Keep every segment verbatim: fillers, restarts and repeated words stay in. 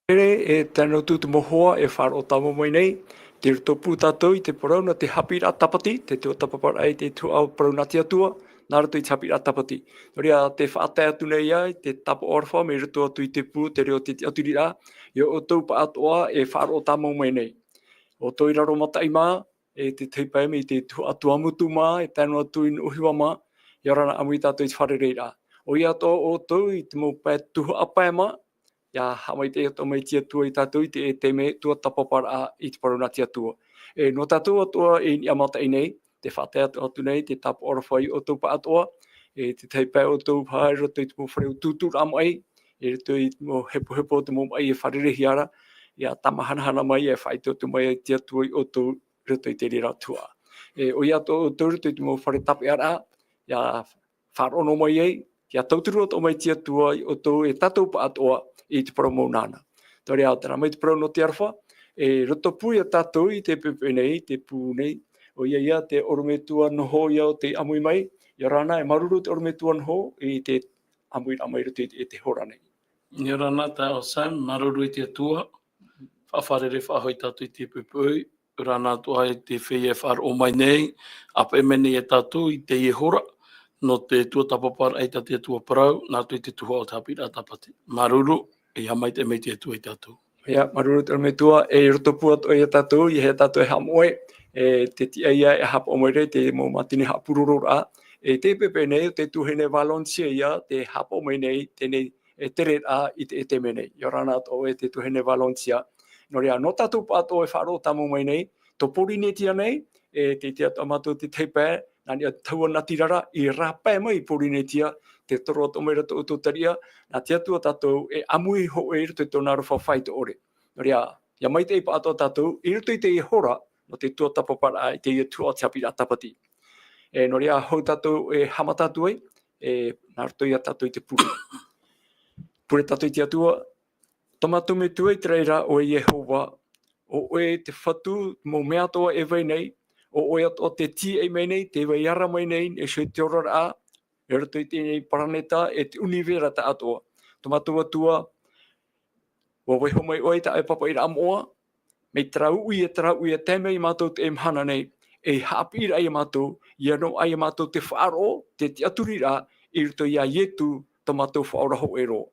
Ere, e tano atu te mau hoa e faʻaroʻo tāmau mai nei, tei roto pū tātou i te parau nā te haʻapiʻiraʻa tāpati, te tuatāpaparaʻa i te tuhaʻa parau nā te Atua, nā roto i te haʻapiʻiraʻa tāpati. Nō reira, tē faʻatae atu nei ia, te tāpaʻo aroha, mai roto atu i te pū, te reo, te tiʻaturiraʻa, ia ʻoutou pāʻatoʻa e faʻaroʻo tāmau mai nei. ʻOutou i raro mataʻi mā, e te teipa mai te tuhaʻa Tuamotu mā, e tae noa atu i Nuʻuhiva mā, ʻia ora na ʻāmui tātou i te fārereiraʻa. ʻOia atoʻa ʻoutou i te mau pae tuhaʻa pae mā, ʻia haʻamaitaʻi atoʻa mai te Atua ia tātou i te, e taime tuatāpaparaʻa i te parau nā te Atua. E, nō tātou atoʻa i niʻa mataʻi nei, tē faʻatae atu, atu nei, te tāpaʻo aroha ia ʻoutou pāʻatoʻa, e te teipa ʻoutou paʻi i roto i te mau fare tūtūraʻa maʻi, i roto i te mau hepohepo o te mau maʻi e fārereihia ra, ʻia tāmahanahana mai, e faʻaitoito mai ai te Atua ia ʻoutou i roto i te reira tuhaʻa. E, ʻoia atoʻa ʻoutou i roto i te mau fare tāpeʻaraʻa, ʻia faʻaroʻo noa mai ai, ʻia tauturu atoʻa mai te Atua ia ʻoutou e tātou pāʻatoʻa i te parau mau nāna. Nō reira, terā mai te parau nō te aroha, e roto pū ia tātou i teie poʻipoʻi nei, te pū nei, ʻoia ia te ʻorometua Noho ia ʻo tei ʻāmui mai, ʻia ora na, e māuruuru te ʻorometua Noho i te ʻāmuiraʻa mai i roto i te, i te hora nei. ʻIa ora na, taeaʻe Sam, māuruuru i te Atua, faʻafārerei faʻahou tātou i teie poʻipoʻi, ʻia ora na atoʻa i te feiā e faʻaroʻo mai nei, ʻa paʻi mai nei ia tātou i teie hora, nō te tuatāpaparaʻa i tā te Atua parau, nā roto i te tuhaʻa o te haʻapiʻiraʻa tāpati. Māuruuru, e haʻamaitaʻi mai te Atua ia tātou. ʻIa, māuruuru te ʻorometua, e roto pū atoʻa ia tātou, ʻeiaha tātou e haʻamoʻe, e te tiʻa ia e haʻapaʻo mai ra i te mau mātini haʻapurororaʻa, e teie poʻipoʻi nei, ʻo te tuahine Valencia ia, tē haʻapaʻo mai nei, teie nei, e tereraʻa i te, e taime nei. ʻIa ora na atoʻa e te tuahine Valencia. Nō reira, nō tātou pāʻatoʻa e faʻaroʻo tāmau mai nei, tō Pōrīnetia nei, e te, te atoʻa mātou te teipa, nā niʻa taua natirara, i rāpae mai i Pōrīnetia, tē toro atoʻa mai ra tō ʻoutou tariʻa, nā te Atua tātou e ʻāmui hōʻē i roto i tōna aroha faʻaitoito. Nō reira, ʻia maitaʻi pāʻatoʻa tātou, i roto i teie hora, nō te tuatāpaparaʻa i teie tuhaʻa o te haʻapiʻiraʻa tāpati. E, nō reira, hou tātou e haʻamata atu ai, e, nā roto ia tātou i te pure. Pure tātou i te Atua, tō mātou Metua i te raʻi ra ʻo Iehova, ʻo ʻoe te Fatu, mau mea atoʻa e vai nei, ʻo ʻoe atoʻa tē tīaʻi mai nei, tē vai ara mai nei, e iho i te oraraʻa, i roto i teie nei paraneta, e te ʻunivera tāʻatoʻa. Tō mātou Atua, ʻua vaiiho mai ʻoe i tā ʻoe pāpaʻiraʻa moʻa, mai terā uʻi e terā uʻi e tae mai ia mātou i teie mahana nei, e haʻapiʻiraʻa ia mātou, ʻia noaʻa ia mātou te faʻaroʻo, te tiʻaturiraʻa, i roto ia Ietu, tō mātou Faʻaora hōʻē roa.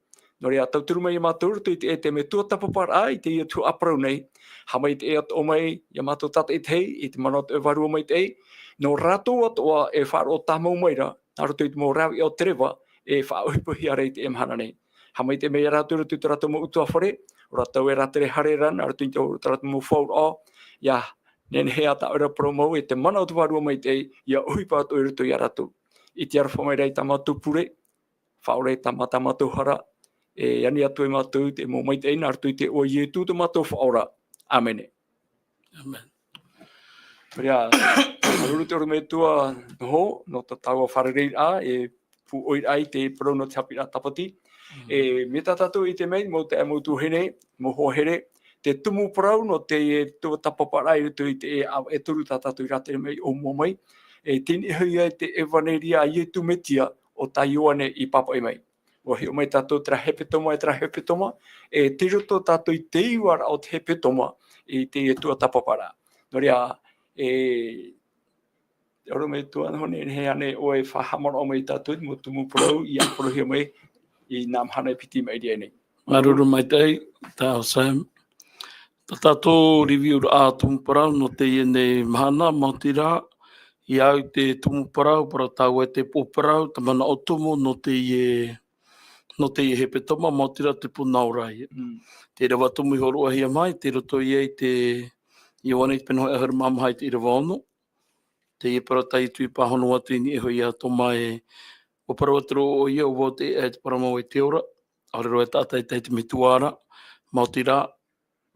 Nō reira, tauturu mai ia mātou i roto i te, e te mea tuatāpaparaʻa i teie tuhaʻa parau nei, haʻamaitaʻi atoʻa mai ia mātou tātaʻitahi, i te mana o te Vārua Maitaʻi, nō rātou atoʻa e faʻaroʻo tāmau mai ra, nā roto i te mau rāveʻa o te reva, e faʻaʻohipahia ra i teie mahana nei. Haʻamaitaʻi mai ia rātou i roto i tō rātou mau ʻutuāfare, ʻo rātou e rātere haere ra, nā roto i tō, tō rātou mau fauraʻo, ʻia nehenehe ā tā ʻoe ra parau mau, e te mana o te Vārua Maitaʻi, ʻia ʻohipa atoʻa i roto ia rātou. ʻIte aroha mai ra i tā mātou pure, faʻaora i tā mā-, tā mātou hara, e ani atu ai mātou i te mau maitaʻi nā roto i te iʻoa o Ietu tō mātou Faʻaora. ʻĀmene. ʻĀmene. Nō reira, māuruuru te ʻorometua Noho, nō tā tāua fārereiraʻa, e pūʻoiraʻa i te parau nō te haʻapiʻiraʻa tāpati. Mm. E, mai tā tātou i ʻite mai, mau taeaʻe, mau tuahine, mau hoa here, te tumu parau nō te, e, tuatāpaparaʻa i roto i te, e, ʻāvaʻe e toru tā tātou i rātere mai ʻōmua mai. E, tei niʻa iho ia i te ʻEvaneria a Ietu Metia, ʻo tā Ioane i pāpaʻi mai. ʻUa hiʻo mai tātou terā hepetoma, e terā hepetoma, e tei roto tātou i te iva ra o te hepetoma i teie tuatāpaparaʻa. Nō reira, e, te ʻorometua Noho, nehenehe ānei ʻoe e faʻahaʻamanaʻo mai ia tātou, mau tumu parau, ʻia parauhia mai i nā mahana e piti i maʻiri aʻe nei. Māuruuru maitaʻi, taeaʻe Sam. Tā tātou review-raʻa tumu parau nō teie nei mahana, maoti rā, ʻia au i te tumu parau, parau tāua e te upoʻo parau, te manaʻo tumu nō teie, nō teie hepetoma, maoti rā te punaʻauraa. Mm. Te ʻīrava tumu i hōroʻahia mai, tei roto ia i te Ioane i te pene hōʻē ʻahuru mā maha i te ʻīrava ono. Teie parau tā Ietu i pāhono atu i niʻa iho ia Toma ē, ʻua parau atu ra ʻoia, ʻo vau te ʻēʻa, e te parau mau, e te ora, ʻaore roa e taʻata e tae i te Metua ra, maoti rā,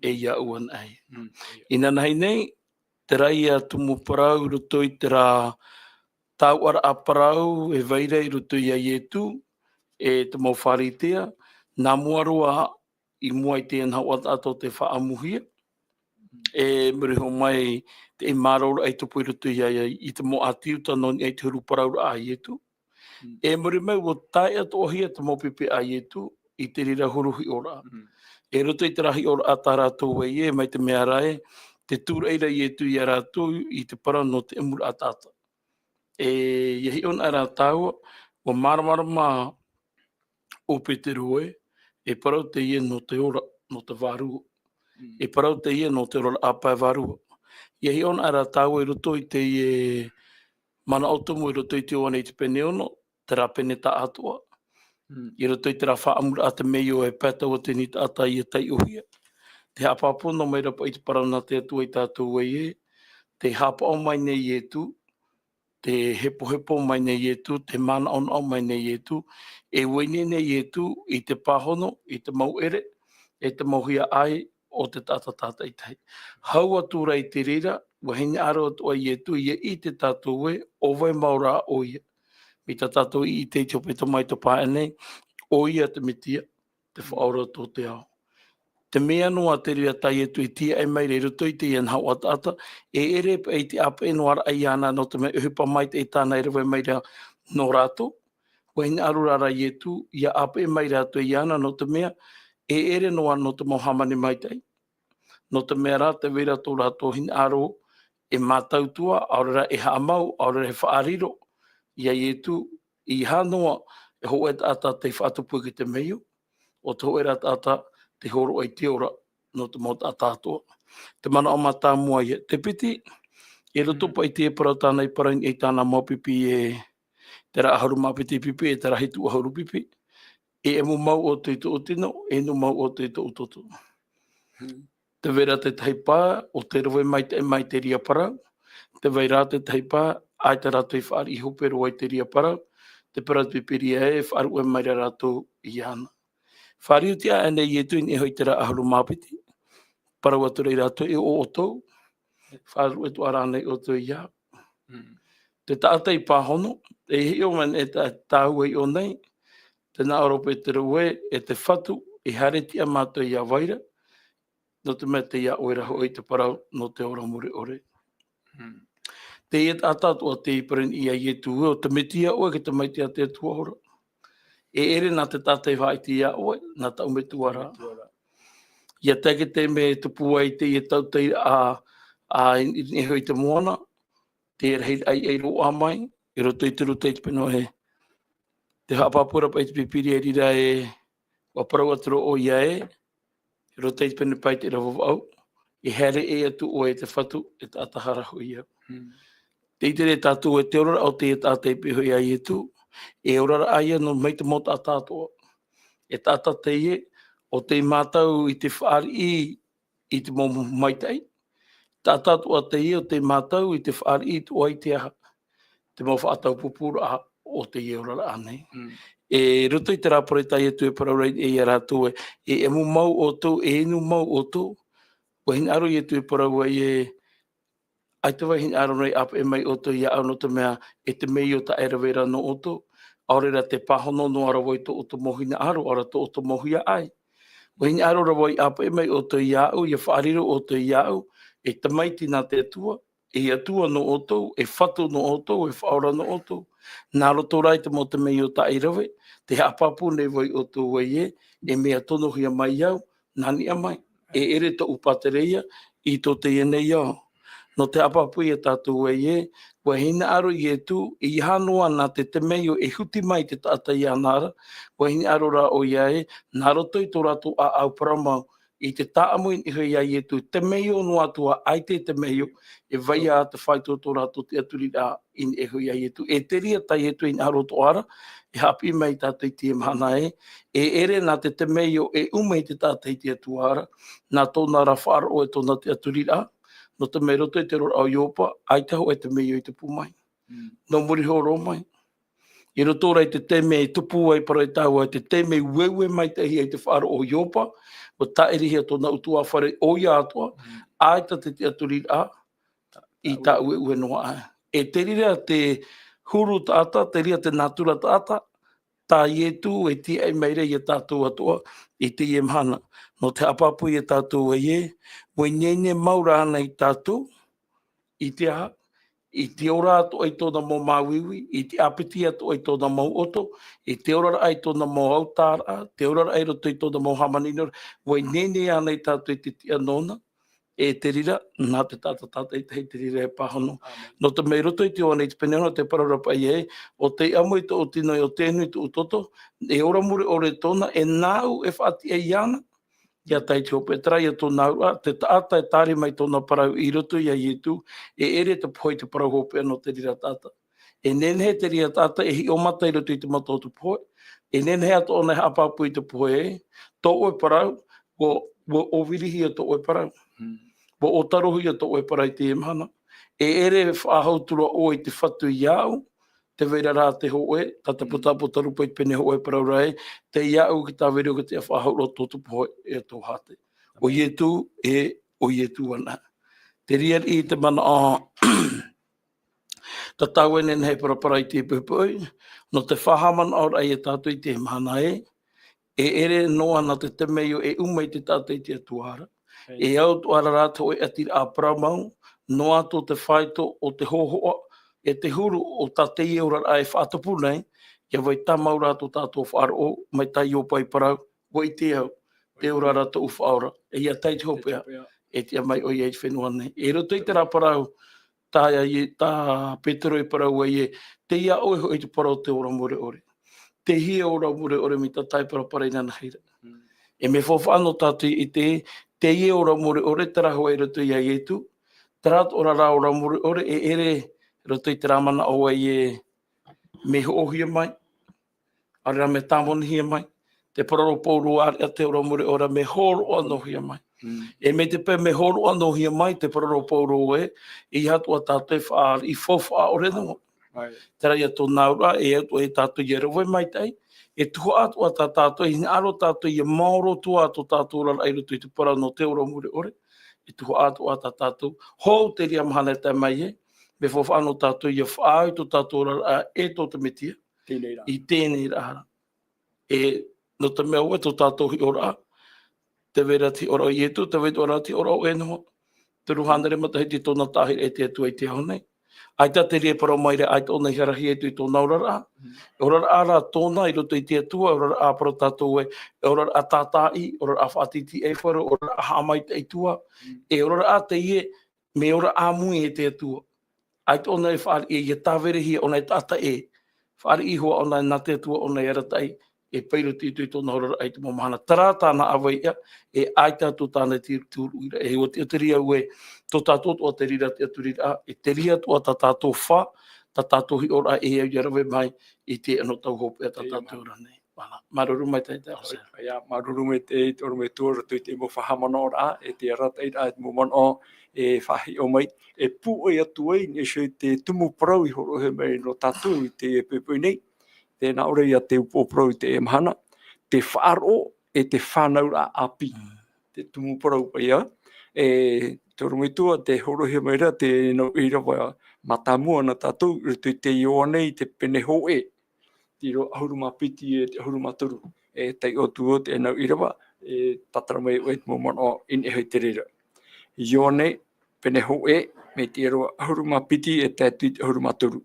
e iāʻu anaʻe. Mm, ʻia. Inanahi nei, terā ia tumu parau i roto i terā tauʻaraʻa parau e vai ra i roto ia Ietu, e te mau Pharisea, nā mua roa, i mua i te anahoʻa taʻata o te faʻaʻamuhia, e muri iho mai te mārōraʻa i tupu i roto ia, ia, i te mau ʻĀti Iuta nō niʻa i te huru parauraʻa a Ietu. Mm. E muri mai, ʻua tae atoʻahia te mau pepeʻa a Ietu i te reira huru hiʻoraʻa. Mm. E roto i te rahi ora a tā rātou e ia, mai te mea rā e, te tūraʻi ra Ietu i a rātou i te parau nō te ʻamuraʻa taʻata. E, ia hiʻo na rā tāua, ua māramarama ʻo Petero e, e parau teie nō te ora, nō te vārua. Mm. E parau teie nō te ora a pae vārua. Ia hiʻo na rā tāua i roto i teie manaʻo tumu i roto i te Ioane i te pene ono, terā pene taʻatoʻa. Mm. I roto i terā faʻaʻamuraʻa te mea ʻo e pae taua tini taʻata ia taiʻohia. Te haʻapāpū noa mai ra paʻi te parau nā te Atua ia tātou e, te haʻapaʻo mai nei Ietu, te hepohepo mai nei Ietu, te manaʻonaʻo mai nei Ietu, e ʻua ineine Ietu i te pāhono, i te mau ʻere, e te mau hiaʻai o te taʻata tātaʻitahi. Hau atu ra i te reira, ʻua hinaʻaro atoʻa Ietu, ia ʻite tātou e, ʻo vai mau rā ʻoia. Mai tā tātou i ʻite i te hepetoma i te pae nei, ʻoia te Metia, te Faʻaora o tō te ao. Te mea noa te reira tā Ietu e tīaʻi mai ra i roto i teie nahoʻa taʻata, e ʻere paʻi te ʻāpeʻe noa raʻa iāna nō te mea ʻohipa maitaʻi tāna e rave mai ra nō rātou. ʻUa hinaʻaro rā ra Ietu, ia ʻāpeʻe mai rātou iāna nō te mea, e ʻere noa nō te mau hāmani maitaʻi. Nō te mea rā, tē vai ra tō rātou hinaʻaro e mātautua, ʻaore rā e haʻamau, ʻaore rā e faʻariro, ia Ietu, ʻeiaha noa e hōʻē taʻata tei faʻatupu i te temeio, ʻo te hōʻē rā taʻata tei hōroʻa i te ora nō te mau taʻata atoʻa. Te manaʻo mātāmua ia. Te piti, i roto Mm. paʻi i te parau tāna i parau i tāna mau pipi e terā ʻahuru mā piti pipi, e terā hitu ʻahuru pipi. E ʻamu mau ʻoutou i tōʻu tino, e inu mau ʻoutou i tōʻu toto. Mm. Tē vai ra te tahi pae, ʻo tē rave maitaʻi mai te reira parau. Tē vai ra te tahi pae, ʻaita rātou i fāriʻi hope roa i te reira parau. Te parau te Pīpīria e faʻaruʻe mai ra rātou iāna. Fāriu tiʻa aʻe nei Ietu i niʻa iho i terā ʻahuru mā piti. Parau atu ra ia rātou, e ʻo ʻoutou, faʻaruʻe atoʻa rānei ʻoutou iāʻu. Mm. Te taʻata i pāhono, e hiʻo mai nei tā, tāua i ʻō nei, tē nā ʻō ra Petero e, e te Fatu, e haere tiʻa mātou ia vai ra, nō te mea tei iā ʻoe ra hoʻi te parau nō te ora mure ʻore. Mm. Teie taʻata atoʻa tei parau nei ia Ietu e, ʻo te Metia ʻoe, e te tamaiti a te Atua ora. E ʻere nā te taʻata e faʻaʻite iā ʻoe, nā tāʻu Metua rā. Metua rā. Ia tae ki te mea e tupu ai teie tautai a, a, i, i, i te moana, te rahi ai, ai roa mai, i roto i te Ruta i te pene e. Te haʻapāpū ra paʻi te Pīpīria i reira e, ʻua parau atu ra ʻoia e, i roto i te pene pae i te ʻīrava vaʻu, e haere ʻē atu ʻoe e te Fatu, e taʻata hara hoʻi au. Mm. Tē ʻite ra tātou e te oraraʻa o teie taʻata i pīhaʻi iā Ietu, e oraraʻa ia nō mai te mau taʻata atoʻa. E taʻata teie, ʻo tei mātau i te fāriʻi i te mau maitaʻi. Taʻata atoʻa teie, ʻo tei mātau i te fāriʻi atoʻa i te aha. Te mau faʻataupupūraʻa o teie oraraʻa nei. Mm. E roto i terā parau tā Ietu e parau ra e ia rātou e, e ʻamu mau ʻoutou, e inu mau ʻoutou. ʻUa hinaʻaro Ietu e parau ai e, ʻaita vau e hinaʻaro nei ʻāpeʻe mai ʻoutou iāʻu nō te mea e temeio taʻe rave ra nō ʻoutou. ʻAore ra te pāhono noa ra vau i tō ʻoutou mau hinaʻaro, ʻaore ra tō ʻoutou mau hiaʻai. ʻUa hinaʻaro ra vau i ʻāpeʻe mai ʻoutou iāʻu, ia faʻariro ʻoutou iāʻu, e tamaiti nā te Atua, e Atua nō ʻoutou, e Fatu nō ʻoutou, e Faʻaora nō ʻoutou. Nā roto rā i te mau temeio taʻe rave, tē haʻapāpū nei vau ia ʻoutou e, e mea tonohia mai au, nā niʻa mai. E ʻere tōʻu pātireia i tō teie nei ao. Nō te haʻapāpū ia tātou e, ʻua hinaʻaro Ietu, ʻeiaha noa nā te temeio e huti mai te taʻata iāna ra, ʻua hinaʻaro rā ʻoia e, nā roto i tō rātou ʻāʻau parau mau, i te tāʻamu i niʻa iho iā Ietu, temeio noa atu ā, ʻaita e temeio, e vai ā te fāito o tō rātou tiʻaturiraʻa i niʻa iho iā Ietu. E te reira tā Ietu e hinaʻaro atoʻa ra, e haʻapiʻi mai tātou i teie mahana e, e ʻere nā te temeio e ʻuma i te taʻata i te Atua ra, nā tōna ra faʻaroʻo e tōna tiʻaturiraʻa, nō te mea i roto i te oraraʻa o Iopa, ʻaita hōʻē temeio i tupu mai. Mm. Nō muri iho roa mai. I roto rā i te taime e tupu ai, parau tāua, te taime ueue maitaʻi ai te faʻaroʻo o Iopa, ʻua tāʻirihia tōna ʻutuāfare ʻoia atoʻa, Mm. ʻaita te tiʻaturiraʻa, i tā ueue noa aʻe. E te reira te huru taʻata, te reira te nātura taʻata, tā Ietu e tīaʻi mai ra ia tātou atoʻa i teie mahana. Nō te haʻapāpū ia tātou e, ʻua ineine mau rānei tātou i te aha, i te ora atoʻa i tōna mau māuiui, i te ʻāpiti atoʻa i tōna mau ʻoto, i te oraraʻa i tōna mau autaʻaraʻa, te oraraʻa i roto i tōna mau hāmani nō, ʻua ineine ana i tātou i te tiʻa nōna, e te reira, nā te taʻata tātaʻitahi te reira e pāhono. Nō te mea i roto i te Ioane i te pene ono te parau ra paʻi ē, ʻo tei ʻamo i tōʻu tino, ʻo tei inu i tōʻu toto, e ora mure ʻore tōna, e nāʻu e faʻatiʻa iāna, ʻia tae i te hopeʻa, terā ia tōna auraʻa, te taʻata e tāri mai tōna parau i roto ia Ietu, e ʻere te pohe i te parau hopeʻa nō te reira taʻata. E nehenehe te reira taʻata e hiʻo mata i roto i te mata o te pohe, e nehenehe atoʻa ʻōna e haʻapāpū i te pohe ē, tō ʻoe parau, ʻua, ʻua ʻōvirihia tō ʻoe parau. ʻUa ʻōtarohia tō ʻoe parau i teie mahana. E ʻere faʻahou atu ra ʻoe i te Fatu iāʻu, tē vai ra rā te hōʻē, tā te puta a Apotarupa i te pene hōʻē parau ra ē, tei iāʻu te tāviri ʻo te faʻahou ra tō te pohe e tō hāte. ʻO Ietu, e, ʻo Ietu ana. Te reira i te manaʻo, tā tāua e nehenehe e paraparau i te poʻipoʻi, nō te faʻahaʻamanaʻoraʻa ia tātou i te mahana ē, e ʻere noa nā te temeio e ʻuma i te taʻata i te Atua ra. E au atoʻa ra te hōʻē ʻatiraʻa parau mau, noa atu te faito o te hōhoʻa, e te huru o tā teie oraraʻa e faʻatupu nei, ʻia vai tāmau rā tō tātou faʻaroʻo, mai tā Iopa i parau, ʻua ʻite au, tē ora ra tōʻu Faʻaora, e ʻia tae i te hopeʻa, e tiʻa mai ʻoia i te fenua nei. E roto i terā parau, tā ia, tā Petero i parau ai ē, tei iā ʻoe hoʻi te parau o te ora mure ʻore. Tei hea ora mure ʻore mai tā tātou e paraparau i nānahi ra. E mea faufaʻa nō tātou i te, teie ora mure ʻore, terā hoʻi i roto iā Ietu, terā atoʻa ra ora mure ʻore, e ʻere, roto i terā manaʻo ai ē, mea hoʻohia mai, ʻaore rā mea tāmonihia mai, te parau ra Paulo ʻaore rā te ora mure ʻore mea hōroʻa noa hia mai. E mai te peu mea hōroʻa noa hia mai, te parau ra Paulo ē, ʻeiaha atoʻa tātou e faʻariʻi faufaʻa ʻore noa. Terā ia tōna auraʻa, e au atoʻa ia tātou ʻia rave maitaʻi, e tuhaʻa atoʻa tā tātou, e hinaʻaro tātou ʻia maoro atu ā tō tātou oraraʻa i roto i te parau nō te ora mure ʻore, e tuhaʻa atoʻa tā tātou, hou te reira mahana e tae mai ē, mea faufaʻa nō tātou ʻia faʻaau i tō tātou oraraʻa e tō te Metia, i teie nei ra. E, nō te mea ʻoia tō tātou hiʻoraʻa, tē vai ra te hiʻoraʻa o Ietu, tē vai ra te hiʻoraʻa o ʻoe noa. Toru hānere matahiti tōna tāhiraʻa e te Atua i te ao nei. ʻAita te reira e parau mai ra, ʻaita ʻōna i harahi atu i tōna oraraʻa. E oraraʻa rā tōna i roto i te Atua, e oraraʻa parau tātou ē, e oraraʻa tātaʻi, oraraʻa faʻatītīʻaifaro, oraraʻa haʻamaitaʻi atu ā. E oraraʻa teie, mea ora ʻāmui e te Atua. ʻAita ʻōna e fāriʻi ʻia tāvirihia ʻōna e taʻata ʻē. Fāriʻi iho ā ʻōna nā te Atua ʻōna e arataʻi, e paʻi roto i tōna oraraʻa i te mau mahana. Terā tāna ʻāvaʻe, e ʻaita atu tāna te tūruʻi ra. E ʻua tiʻaturi au ē, tō tātou atoʻa te reira tiʻaturiraʻa, e te reira atoʻa tā tātou fā, tā tātou hiʻoraʻa e au ʻia rave mai i te anotau hopeʻa tā tātou ora nei. Māuruuru maitaʻi, Hosea. ʻIa, māuruuru maitaʻi, te ʻorometua, roto i te mau faʻahaʻamanaʻoraʻa, e te arataʻiraʻa, e te mau manaʻo, e faʻahiʻo mai, e pūʻoi atu ai, e te tumu parau i hōroʻahia mai nō tātou i teie poʻipoʻi nei. Tē nā ʻō ra ia te upoʻo parau i teie mahana, te faʻaroʻo, e te fānauraʻa ʻāpī. Te tumu parau paʻi ā, e te ʻorometua, tē hōroʻahia mai ra te nau ʻīrava mātāmua nā tātou, i roto i te Ioane i te pene hōʻē. Te ʻīrava ʻahuru mā piti e te ʻahuru mā toru. E taiʻo atu ā te nau ʻīrava, e tātara mai ʻoe i te mau manaʻo i niʻa i te reira. Ioane, pene hōʻē, mai te ʻīrava ʻahuru mā piti e tae atu i te ʻahuru mā toru.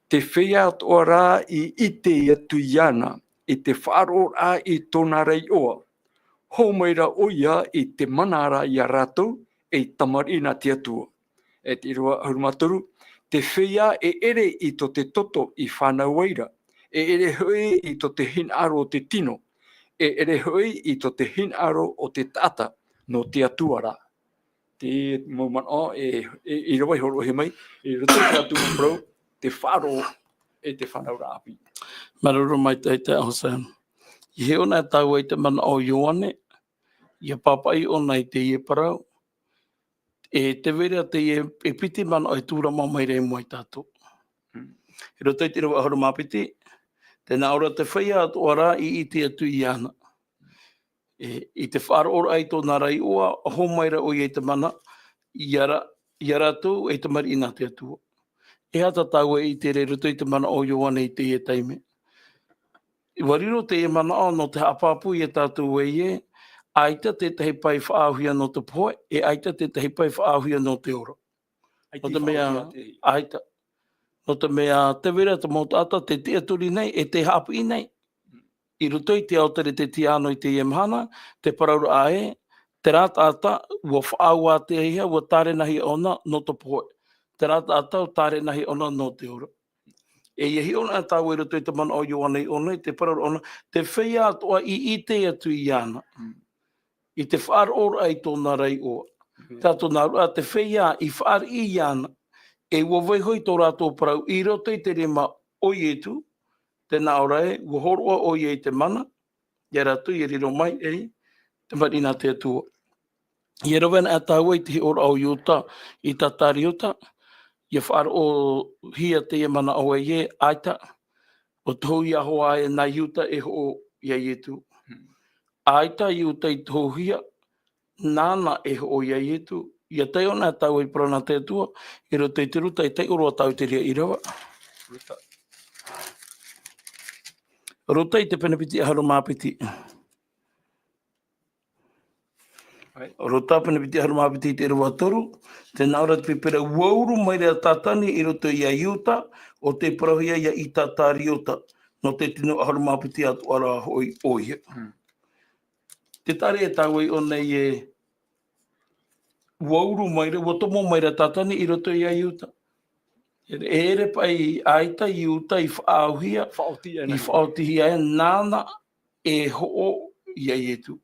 Te feiā atoʻa rā i ʻite atu iāna, i te faʻaroʻoraʻa i tōna ra iʻoa, hō mai ra ʻoia i te mana ra ia rātou, ei tamariʻi nā te Atua. E te ʻīrava ʻahuru mā toru, te feiā e ʻere i tō te toto i fānau ai ra, e ʻere hoʻi i tō te hinaʻaro o te tino, e ʻere hoʻi i tō te hinaʻaro o te taʻata, nō te Atua rā. Te mau manaʻo e, e, ʻīrava i hōroʻahia mai, i roto i te atu parau, te faʻaroʻo, e te fānauraʻa ʻāpī. Māuruuru maitaʻi, Hosea. ʻIa hiʻo na tāua i te manaʻo o Ioane, ʻia pāpaʻi ʻōna i teie parau, e tē vai ra teie e piti manaʻo e tūrama mai ra i mua ia tātou. I roto i te ʻīrava ʻahuru mā piti, tē nā ʻō ra te feiā atoʻa rā i ʻite atu iāna. E, i te faʻaroʻoraʻa i tōna ra iʻoa, hō mai ra ʻoia i te mana, ia ra-, ia rātou ei tamariʻi nā te Atua. E aha tā tāua e ʻite ra i roto i te manaʻo o Ioane i teie taime? ʻUa riro teie manaʻo nō te haʻapāpū ia tātou ē, ʻaita tētahi pae faʻaauhia nō te pohe, e ʻaita tētahi pae faʻaauhia nō te ora. Nō te mea, ʻaita. Nō te mea, tē vai ra te mau taʻata tē tiʻaturi nei, e tē haʻapiʻi nei. I roto i te ao teretetiāno i teie mahana, te parauraʻa ē, terā taʻata, ua faʻaau ātea hia, ua tārenahia ʻōna nō te pohe. Terā taʻata, ua tārenahia ʻōna nō te ora. E ʻia hiʻo na tāua i roto i te manaʻo o Ioane i ʻō nei, te parauraʻa ʻōna, te feiā atoʻa i ʻite atu iāna. Mm. I te faʻaroʻoraʻa i tōna ra iʻoa. Mhm. Tā tōna auraʻa te feiā i fāriʻi iāna. E ua vaiiho i tō rātou parau i roto i te rima o Ietu, tē nā ʻō ra ē, ua hōroʻa ʻoia i te mana, ia rātou ia riro mai ei tamariʻi nā te Atua. ʻIa rave anaʻe tāua i te hiʻoraʻa o Iuta, Itatāriota, ʻia faʻaroʻohia teie manaʻo ē, ʻaita, ʻua tohuhia hoʻi ē nā Iuta e hoʻo ia Ietu. Hmm. ʻAita Iuta i tohuhia, nāna e hoʻo ia Ietu. ʻIa taiʻo anaʻe tāua i te parau nā te Atua, i roto i te Ruta, e taiʻo roa tāua i te reira ʻīrava. Ruta. Ruta i te pene piti ʻahuru mā piti. ʻAe. Ruta pene piti ʻahuru mā piti i te ʻīrava toru, tē nā ʻō ra te pīpīria, ua uru mai ra Tātani i roto ia Iuta, ʻo tē parauhia ia Itatāriota, nō te tino ʻahuru mā piti atoʻa ra hoʻi ʻoia. Hmm. Tē taʻa ra e tāua i ʻō nei ē, ua uru mai ra, ua tomo mai ra Tātani i roto ia Iuta. E, e ʻere paʻi ʻaita Iuta i faʻaauhia, Faʻaoti ai i nā faʻaotihia e nāna e hoʻo ia Ietu.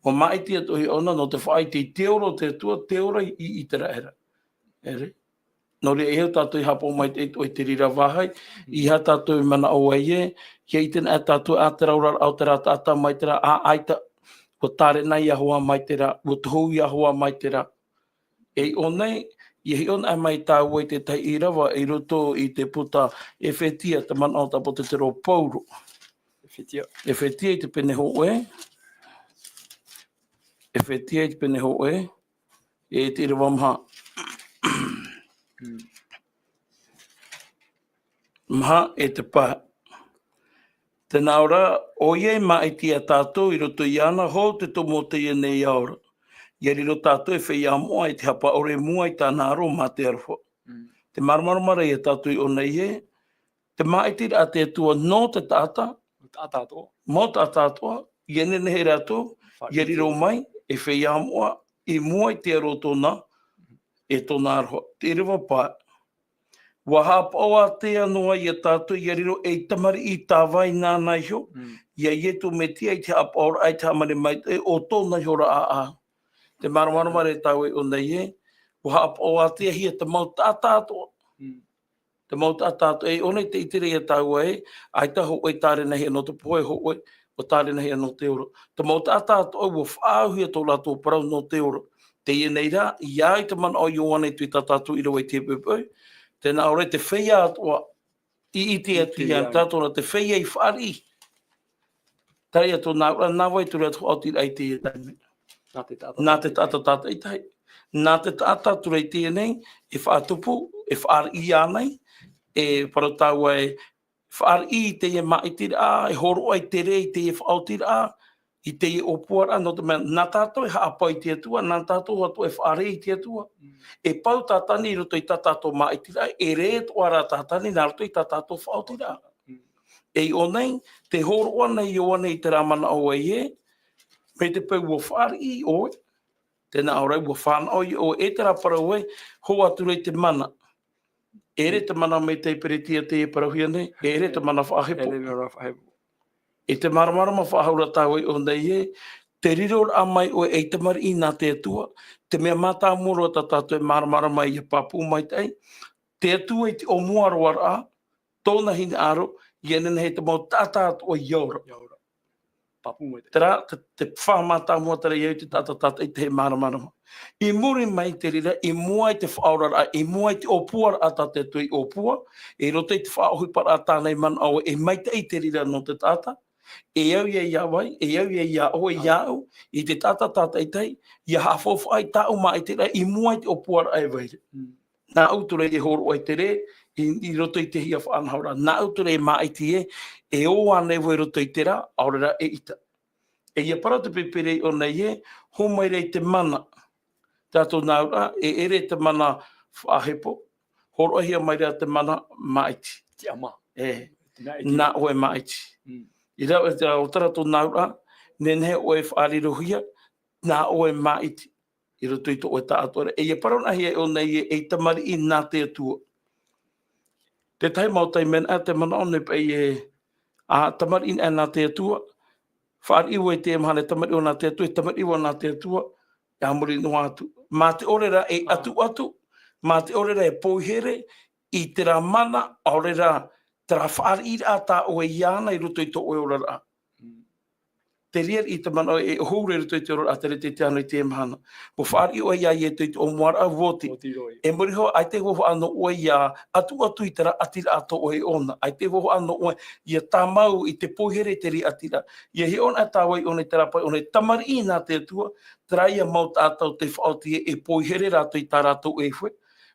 Ua māʻiti atoʻa hia ʻōna nō te faʻaʻite i te ora o te Atua, te ora i, i Iteraera. ʻEre. Nō reira, e au tātou i haʻapaʻo maitaʻi atoʻa i te reira vāhi, ʻeiaha tātou e manaʻo ai ē, ʻia ʻite anaʻe tātou ā te oraraʻa o terā taʻata mai terā, ā, ʻaita, ua tārenahia hoʻi mai terā, ua tohuhia hoʻi mai terā. E i ʻō nei, ʻia hiʻo anaʻe mai tāua i te tahi ʻīrava i roto i te puta Efetia, te manaʻo tāpōtetero o Pauro. Efetia. Efetia i te pene hōʻē. Efetia i te pene hōʻē. E te ʻīrava maha. Hmm. Maha e te pae. Tē nā ʻō ra, ʻoia i māʻiti ia tātou i roto iāna, hou te tumu o teie nei ao ra. ʻIa riro tātou ei feiā moʻa i te haʻapaʻo ʻore i mua i tāna aro mā te aroha. Mm. Tē māramarama ra ia tātou i ʻō nei ē, te māʻitiraʻa a te Atua nō te taʻata, Mau taʻata atoʻa. Mau taʻata atoʻa, ʻia nehenehe rātou, Faʻaʻite. ʻIa riro mai, ei feiā moʻa, i mua i te aro tōna, e tōna aroha. Te ʻīrava pae. Ua haʻapaʻo ātea noa ia tātou ʻia riro ei tamariʻi tāvai nāna iho, Mm. ia Ietu Metia i te haʻapaʻoraʻa i te hāmani maitaʻi o tōna iho ra ʻāʻau. Tē māramarama ra tāua i ʻō nei ē, ua haʻapaʻo ātea hia te mau taʻata atoʻa. Mm. Te mau taʻata atoʻa, e ʻō nei tē ʻite ra ia tāua ē, ʻaita hōʻē tārenahia nō te pohe, hōʻē ua tārenahia nō te ora. Te mau taʻata atoʻa, ua faʻaauhia tō rātou parau nō te ora. Teie nei rā, ʻia au i te manaʻo o Ioane i te tahi atu ʻīrava i te poʻipoʻi, tē nā ʻō ra te feiā atoʻa, i ʻite atu ʻIte ia ia. Tātou nā te feiā i fāriʻi. Terā ia tōna auraʻa, nā vai atu ra te faʻaotiraʻa i teie taime. Nā te taʻata Nā te tātaʻitahi. Taʻata tātaʻitahi. Nā te taʻata atu ra i teie nei, e faʻatupu, e fāriʻi ānei, e parau tāua e fāriʻi i teie māʻitiraʻa, e hōroʻa i te rē i teie faʻaotiraʻa, i teie ʻōpuaraʻa, nō te mea, nā tātou e haʻapaʻo i te Atua, nā tātou atoʻa e fārerei i te Atua. Mm. E pau Tātani i roto i tā tātou māʻitiraʻa, e rē atoʻa rā Tātani nā roto i tā tātou faʻaotiraʻa. Mm. E i ʻō nei, tē hōroʻa nei Ioane i terā manaʻo ē, mai te peu ua fāriʻi ʻoe, tē nā ʻō ra ua fānaʻo ʻoe, e terā parau ē, hou atu ra i te mana. E ʻere te mana mai te Peretia tē parauhia nei, e ʻere te mana faʻahepo. E ʻere te mana faʻahepo. E tē māramarama faʻahou ra tāua i ʻō nei ē, te riroraʻa mai ʻoe ei tamariʻi nā te Atua, te mea mātāmua roa tā tātou e māramarama ʻia pāpū maitaʻi, te Atua i te ʻōmua roa ra, tōna hinaʻaro, ʻia nehenehe te mau taʻata atoʻa ʻia ora. ʻIa ora. Pāpū mai te Terā, te, te faʻamātāmua terā ia i te taʻata tātaʻitahi e māramarama. I muri mai i te reira, i mua i te faʻaoraraʻa, i mua i te ʻōpuaraʻa tā te Atua i ʻōpua, i roto i te faʻaʻohiparaʻa tāna i manaʻo ē, e maitaʻi te reira nō te taʻata, e au ia iā vai, e au ia iā ʻoe, iāʻu, i te taʻata tātaʻitahi, ʻia haʻafaufaʻa i tāʻu māʻitiraʻa, i mua i te ʻōpuaraʻa e vai ra. Mm. Nāʻu atu ra e hōroʻa i te rē, i, i roto i te hia faʻanahoraʻa. Nāʻu atu ra e māʻiti ē, e ō ānei vau i roto i terā, ʻaore rā e ʻita. E ʻia parau te Pīpīria i ʻō nei ē, hōmai ra i te mana. Tātou nā ʻō ra, e ʻere te mana faʻahepo, hōroʻahia mai ra te mana māʻiti. Te ama. E, Te mea e nā ʻoe māʻiti. Mm. I rave te rā o tara tō nā ura, nehenehe ʻoe e faʻarirohia, nā ʻoe māʻiti. I roto i tō ʻoe taʻatoʻaraʻa. E ia parau anaʻe ʻōna e, e tamariʻi nā te Atua. Tētahi mau taime anaʻe te manaʻo nei paʻi e, a, tamariʻi anaʻe nā te Atua. Fāriʻi ʻoe i te mahana e tamariʻi ʻoe nā te Atua, e tamariʻi ʻoe nā te Atua, e a muri noa atu. Mā te ʻore rā e ʻatuʻatu, mā te ʻore rā e poihere, i terā mana, ʻaore rā, terā fāriʻiraʻa tā ʻoe iāna i roto i tō ʻoe oraraʻa. Mm. Te reira i te manaʻo e ʻohu ra i roto i te oraraʻa, te reira te, te ano i te mahana. ʻUa fāriʻi ʻoe iā Ietu i tō ʻoe moaraʻa, ʻua oti. ʻUa oti roa ia. E muri iho, ʻaita e hoʻi anō ʻoe ia ʻatuʻatu i terā ʻatiraʻa tō ʻoe ʻōna. ʻAita e hoʻi anō ʻoe ia tāmau i te poihere i te reira ʻatiraʻa. ʻIa hiʻo anaʻe tāua i ʻōna i terā pae ʻōna e tamariʻi nā te Atua, terā ia mau taʻata tei faʻaoti e, e poihere rātou i tā rātou ʻohipa,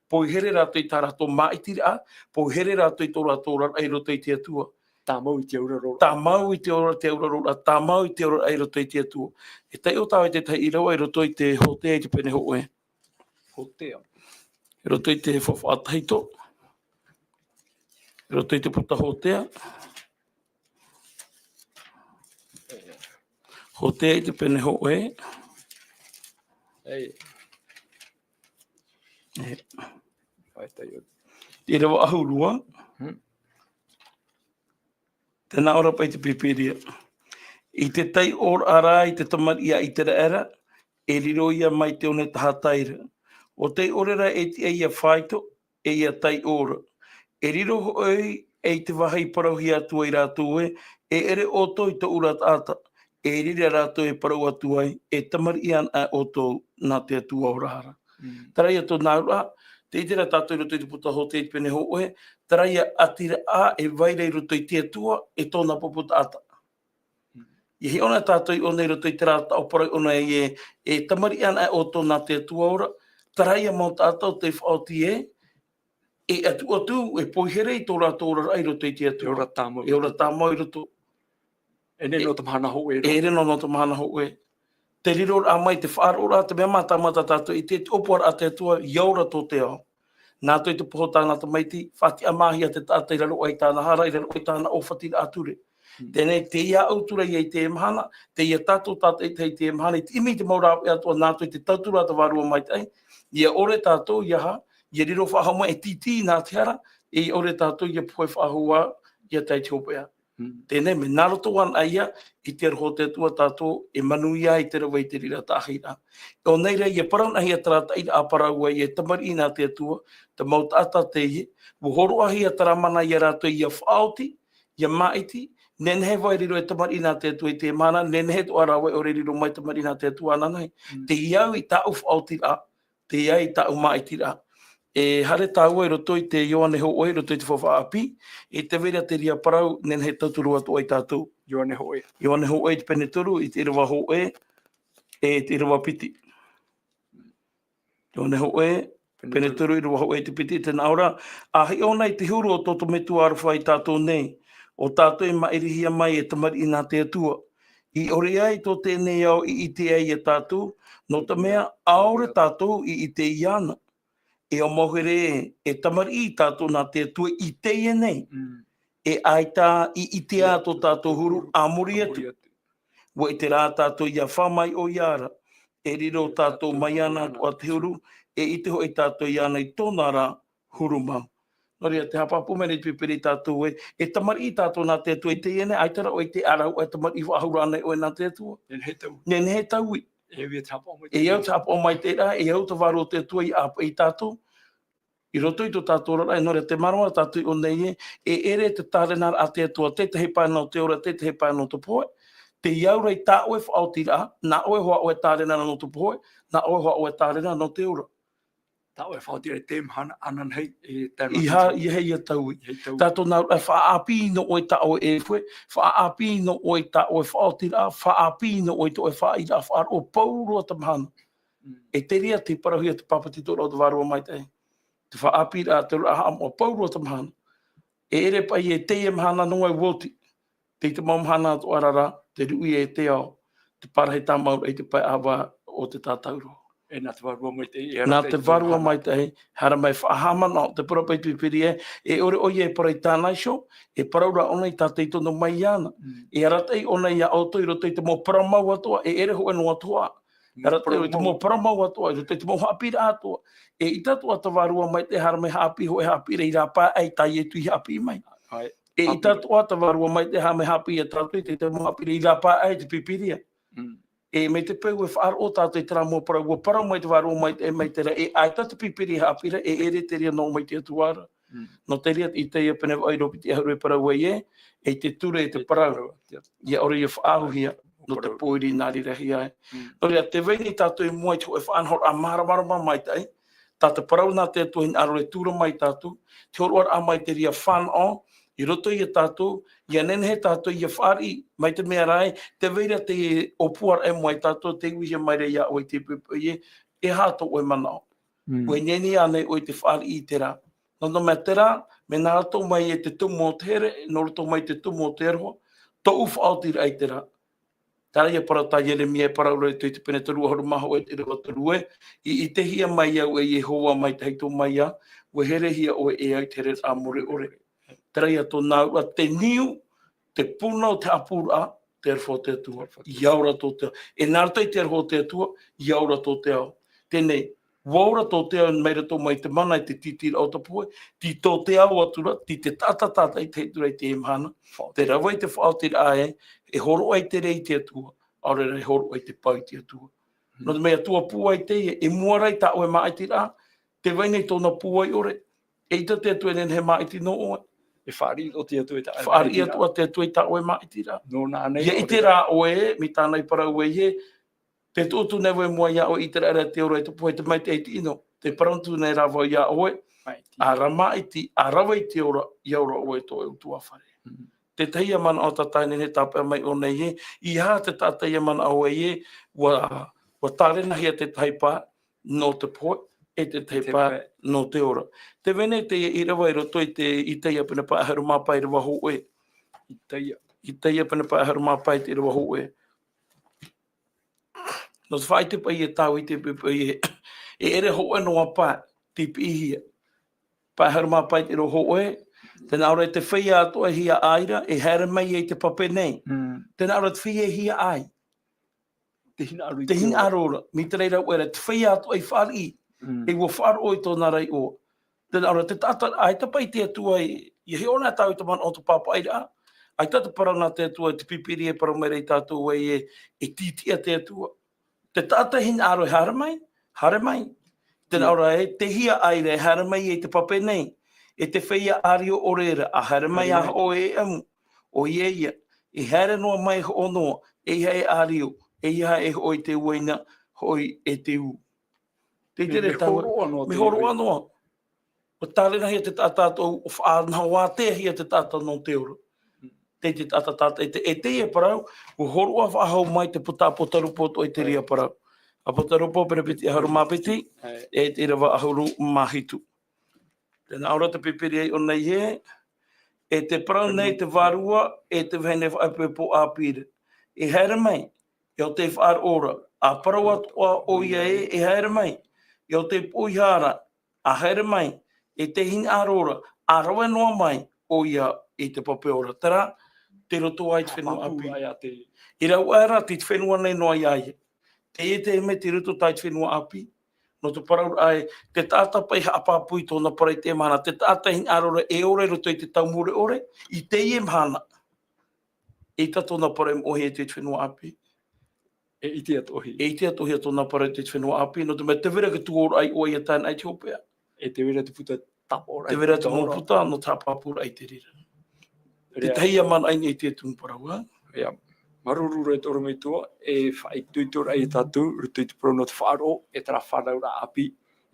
poihere rātou i tā rātou māʻitiraʻa, poihere rātou i tō rātou oraraʻa i roto i te Atua. Tāmau i te auraro. Tāmau i te ora-, te auraro, tāmau i te oraraʻa i roto i te Atua. E taiʻo tāua i te tahi ʻīrava i roto i te Hōtea i te pene hōʻē. Hōtea. I roto i te Faʻaʻāpī tahito. I roto i te puta Hōtea. Hōtea i te pene hōʻē. Ei. E. Ai, taiʻo. ʻĪrava ʻahuru rua. Hmm. Tē nā ʻō ra paʻi te Pīpīria. I te taiʻoraʻa rā i te tamariʻi a ʻĪteraʻera, e riro ia mai te one tahatahi ra. ʻO tei ʻore rā e tiʻa ia faito, e ia taiʻo ra. E riro hoʻi ei te vāhi i parauhia atu ai rātou ē, e ʻere ʻoutou i tōʻu ra taʻata, e reira rātou e parau atu ai, e tamariʻi anaʻe ʻoutou nā te Atua ora ra. Mm. Terā ia tō nā ura, tē ʻite ra tātou i roto i te puta Hōtea i te pene hōʻē, terā ia ʻatiraʻa e vai ra i roto i te Atua, e tōna pupu taʻata. Mm. ʻIa hiʻo anaʻe tātou i ʻōna i roto i terā taʻo parau i ʻōna e, e tamariʻi anaʻe ʻoutou nā te Atua ora, terā ia mau taʻata tei faʻaoti e, e ʻatuʻatu, e poihere i tō rātou oraraʻa i roto i te Atua. E ora tāmau. E ora tāmau i roto. E ʻere noa te mahana hōʻē roa. E ʻere noa, noa te mahana hōʻē. Te riroraʻa mai, te faʻaroʻoraʻa, te mea mātāmua tā tātou i ʻite, te ʻōpuaraʻa a te Atua, ʻia ora tō te ao. Nā roto i te pohe o tāna tamaiti, faʻatiʻamāhia te taʻata i raro aʻe i tāna hara, i raro aʻe i tāna ʻōfatiraʻa ture. Hmm. Teie nei, tei ia ʻoutou ra ia i teie mahana, tei ia tātou tātaʻitahi i teie mahana, i te ʻimi i te mau rāveʻa atoʻa nā roto i te tauturu a te Vārua Maitaʻi, ʻia ʻore tātou, ʻia aha, ʻia riro faʻahou mai e tītī nā te hara, e ʻia ʻore tātou, ʻia pohe faʻahou ā, ʻia tae i te hopeʻa. Hmm. Teie nei, mea nā roto anaʻe ia i te aroha o te Atua tātou e manuia ai i te rave i te reira taʻahiraʻa. ʻO nei rā, ʻia parau anaʻe ia terā taʻiraʻa parau ē, e tamariʻi nā te Atua, te mau taʻata teie, ʻua hōroʻahia terā mana ia rātou ʻia faʻaoti, ʻia māʻiti, nehenehe vai e riro e tamariʻi nā te Atua i teie mahana, nehenehe atoʻa rā vai ʻore e riro mai tamariʻi nā te Atua ananahi. Mm. Tei au i tāʻu faʻaotiraʻa, tei au i tāʻu māʻitiraʻa. E haere tāua i roto i te Ioane hōʻē, i roto i te Faʻaʻāpī, e te vai ra te reira parau, nehenehe e tauturu atu ai tātou. Ioane hōʻē. Ioane hōʻē, i te pene toru, i te ʻīrava hōʻē, e te ʻīrava piti. Ioane hōʻē, pene pene toru. Toru, ʻīrava hōʻē i te piti, tē nā ʻō ra, ʻa hiʻo na i te huru o tō te Metua aroha ia tātou nei, ʻo tātou e maʻirihia mai e tamariʻi nā te Atua. I ʻore ai tō teie nei ao i ʻite ai ia tātou, nō te mea ʻaore tātou i ʻite iāna. E ʻo mau here, e tamariʻi tātou nā te Atua i teie nei. Mm. E ʻaita i ʻite ā tō tātou huru a muri atu. A muri atu. ʻUa ʻite rā tātou ʻia fā mai ʻoia ra, e riro tātou mai iāna atoʻa te huru, e ʻite hoʻi tātou iāna i tōna ra huru mau. Nō reira, tē haʻapāpū mai nei te Pīpīria ia tātou ē, e tamariʻi tātou nā te Atua i teie nei, ʻaita rā ʻoe i ʻite ā ra ʻoe e tamariʻi faʻahou ra ānei ʻoe nā te Atua. Nehenehe e taui. Nehenehe e taui. E au ia te haʻapaʻo mai. E au te haʻapaʻo mai te reira, e au te Vārua o te Atua ʻia ʻāpeʻe ia tātou. I roto i tō tātou oraraʻa, nō reira, tē mārama ra tātou i ʻō nei ē, e ʻere te tārenaraʻa a te Atua, te tahi pae nō te ora, te tahi pae nō te pohe. Tei au ra i tā ʻoe faʻaotiraʻa, nā ʻoe hoʻi ʻoe tārenaraʻa nō te pohe, nā ʻoe hoʻi ʻoe tārenaraʻa nō te ora. Tā ʻoe faʻaotiraʻa i teie mahana, ananahi, e tae noa atu. ʻIa, ʻia, ʻia taui. ʻIa taui. Tātou nā, e faʻaʻāpī noa ʻoe i tā ʻoe ʻohipa, faʻaʻāpī noa ʻoe i tā ʻoe faʻaotiraʻa, faʻaʻāpī noa ʻoe i tō ʻoe faʻaʻiteraʻa, faʻaroʻo pauroa te mahana. Mm. E te reira tei parauhia te pāpetitoraʻa o te Vārua Maitaʻi. Te faʻaʻāpīraʻa, te oraraʻa haʻamoʻa pauroa te mahana. E ʻere paʻi e teie mahana noa ʻua oti. Tei te mau mahana atoʻa ra, te ruʻi e te ao, te parahi tāmau i te pae ʻāvae o te tātauro. E nā te Vārua Maitaʻi, e Nā te arataʻi Vārua tōna Maitaʻi, haere mai faʻahaʻamanaʻo, te parau paʻi te Pīpīria, e ʻore ʻoia e parau i tāna iho, e parau rā ʻōna i tā tei tono mai iāna. Mm. E arataʻi ʻōna iā ʻoutou i roto i te mau parau mau atoʻa, e ʻere hōʻē noa atoʻa. E arataʻi i te mau parau mau atoʻa, i roto i te mau haʻapiʻiraʻa atoʻa. E ʻita atoʻa te Vārua Maitaʻi, haere mai haʻapiʻi hōʻē haʻapiʻiraʻa i rāpae aʻe i tā Ietu i haʻapiʻi mai. ʻAe. E ʻita atoʻa te Vārua Maitaʻi, haere mai haʻapiʻi iā tātou i te, te mau haʻapiʻiraʻa i rāpae aʻe i te Pīpīria. Mm. E mai te peu e faʻaroʻo tātou i terā mau parau, ʻua parau mai te Vārua Maitaʻi, e mai terā, e ʻaita te Pīpīria e haʻapiʻi ra, e ʻere te reira noa mai te Atua ra. Mm. Nō te reira, i teie pene vaʻu ʻīrava piti ʻahuru e parau ai ē, e te ture, e te parau. ʻIa ʻore ʻia faʻaauhia, nō te pōiri nā reira hia ai. Mm. Nō reira, tē vai nei tātou i mua i te hōʻē faʻanahoraʻa māramarama maitaʻi, tā te parau nā te Atua e hinaʻaro e tura mai tātou, te hōroʻaraʻa mai te reira fānaʻo, i roto iā tātou, ʻia nehenehe tātou ʻia fāriʻi, mai te mea rā ē, tē vai ra te ʻōpuaraʻa i mua iā tātou, tē uihia mai ra iā ʻoe i te poʻipoʻi ē, e aha tō ʻoe manaʻo. Mm. ʻUa ineine ānei ʻoe i te fāriʻi i terā. Nō te mea terā, mea nā roto mai e te tumu o te here, nā roto mai te tumu o te aroha, tōʻu faʻaotiraʻa i terā. Terā ïa parau tā Ieremia e parau ra i te pene toru ʻahuru mā hōʻē, e te ʻīrava toru ē, i, i ʻitehia mai au e Iehova mai te tahito maiā, ʻua herehia ʻoe e au i te hereraʻa mure ʻore. Terā ïa tōna auraʻa, te niu, te puna o te haʻapūraʻa, te aroha o te Atua, ʻia ora tō te ao. E nā roto i te aroha o te Atua, ʻia ora tō te ao. Teie nei, ʻua ora tō te ao mai roto mai te mana i te tītīraʻa o te pohe, tei tō te ao atu ra, tei te taʻata tātaʻitahi atu ra i teie mahana. Te rave i te faʻaotiraʻa ē, e hōroʻa i te rē i te Atua, ʻaore rā e hōroʻa i te pae i te Atua. Nō te mea ʻua tupu ai teie, e mua ra i tā ʻoe māʻitiraʻa, tē vai nei tōna pūai ʻore, eʻita te Atua e nehenehe e māʻiti nō ʻoe. E fāriʻi atoʻa te Atua i tā ʻoe māʻitiraʻa. Fāriʻi atoʻa te Atua i tā ʻoe māʻitiraʻa. Nō nāʻu nei ʻia ʻite rā ʻoe, mai tāna i parau ē, tē tuʻu atu nei vau i mua iā ʻoe, ʻite rā ra te ora i te pohe, te maitaʻi e tiʻi noa. Tē parau atu nei rā vau iā ʻoe, māʻiti. ʻAra māʻiti, ʻa rave i te ora, ʻia ora ʻoe i tō ʻoe ʻutuāfare. Mm. Te tahi ïa manaʻo tātaʻi e nehenehe e tāpeʻa mai ʻōna ē, e aha te taʻata ʻia manaʻo ai ē, ʻua, ʻua tārenahia te tahi pae nō te pohe, e te tahi pae nō te ora. Tē vai nei teie ʻīrava i roto i te, Isaia pene pae ʻahuru mā pae ʻīrava hōʻē. Isaia. Isaia pene pae ʻahuru mā pae i te ʻīrava hōʻē. Nō te faʻaʻite paʻi e tāua i te poʻipoʻi ē, e ʻere hōʻē noa pae, tei piʻihia. Pae ʻahuru mā pae i te ʻīrava hōʻē, tē nā ʻō ra, e te feiā atoʻa e hiaʻai ra, e haere mai ai te pape nei. Mm. Tē nā ʻō ra, te feiā e hiaʻai. Te hinaʻaro i te ora. Te hinaʻaro ra, mai te reira ʻoe ra, te feiā atoʻa i fāriʻi, mm, e ʻua faʻaroʻo i tōna ra iʻoa. Tē nā ʻō ra, te taʻata, ʻaita paʻi te Atua i, ʻia hiʻo na tāua i te manaʻo o te pāpaʻiraʻa. ʻAita te parau nā te Atua, te Pīpīria e parau mai ra iā tātou ē, e, e tītiʻa te Atua. Te taʻata e hinaʻaro e haere mai, haere mai. Tē nā ʻō ra ē, te hiaʻai ra e haere mai i te pape nei. E te feiā ʻārio ʻore ra, ʻa haere mai ā hoʻi e ʻamu. ʻOia ïa, e haere noa mai hoʻi noa, ʻeiaha e ʻārio, ʻeiaha e hoʻo i te uaina, hoʻi e te ū. Tē ʻite ra tāua, mea hōroʻa noa. ʻUa tārenahia te taʻata atoʻa, ʻua faʻanahoāteahia te taʻata nō te ora. Tei te taʻata tātaʻitahi, e teie parau, ʻua hōroʻa faʻahou mai te puta Apotarupo atoʻa i te reira parau. Apotarupo pene piti ʻahuru mā piti, e te ʻīrava ʻahuru mā hitu. Tē nā ʻō ra te Pīpīria i ʻō nei ē, e tē parau nei te Vārua, e te vahine faʻaipoipo ʻāpī ra. E haere mai, ʻia ʻō tei faʻaroʻo ra, ʻa parau atoʻa ʻoia ē, e haere mai, ʻia ʻō tei poʻihā ra, ʻa haere mai, e te hinaʻaro ra, ʻa rave noa mai ʻoia i te pape ora. Terā, tei roto ai te fenua ʻāpī. Haʻapāpū ai ā te... I rāua rā, tei te fenua nei noa iā ia. Teie te mea tei roto tā te fenua ʻāpī. Nō te parau ra ē, te taʻata paʻi haʻapāpū i tōna parau i teie mahana, te taʻata hinaʻaro ra e ora i roto i te tau mure ʻore, i teie mahana. ʻEita tōna parau i moʻehia i te fenua ʻāpī. E ʻite atoʻahia. E ʻite atoʻahia tōna parau i te fenua ʻāpī, nō te mea tē vai ra te tuaʻoraʻa i ʻō ia tāna i te hopeʻa. E tē vai ra te puta tāpaʻoraʻa. Tē vai ra te mau puta nō te haʻapāpūraʻa i te reira. Te tahi ïa manaʻo i te tumu parau, ā? ʻIa, māuruuru e te ʻorometua, e faʻaitoitoraʻa ia tātou, roto i te parau nō te faʻaroʻo, e terā fānauraʻa ʻāpī,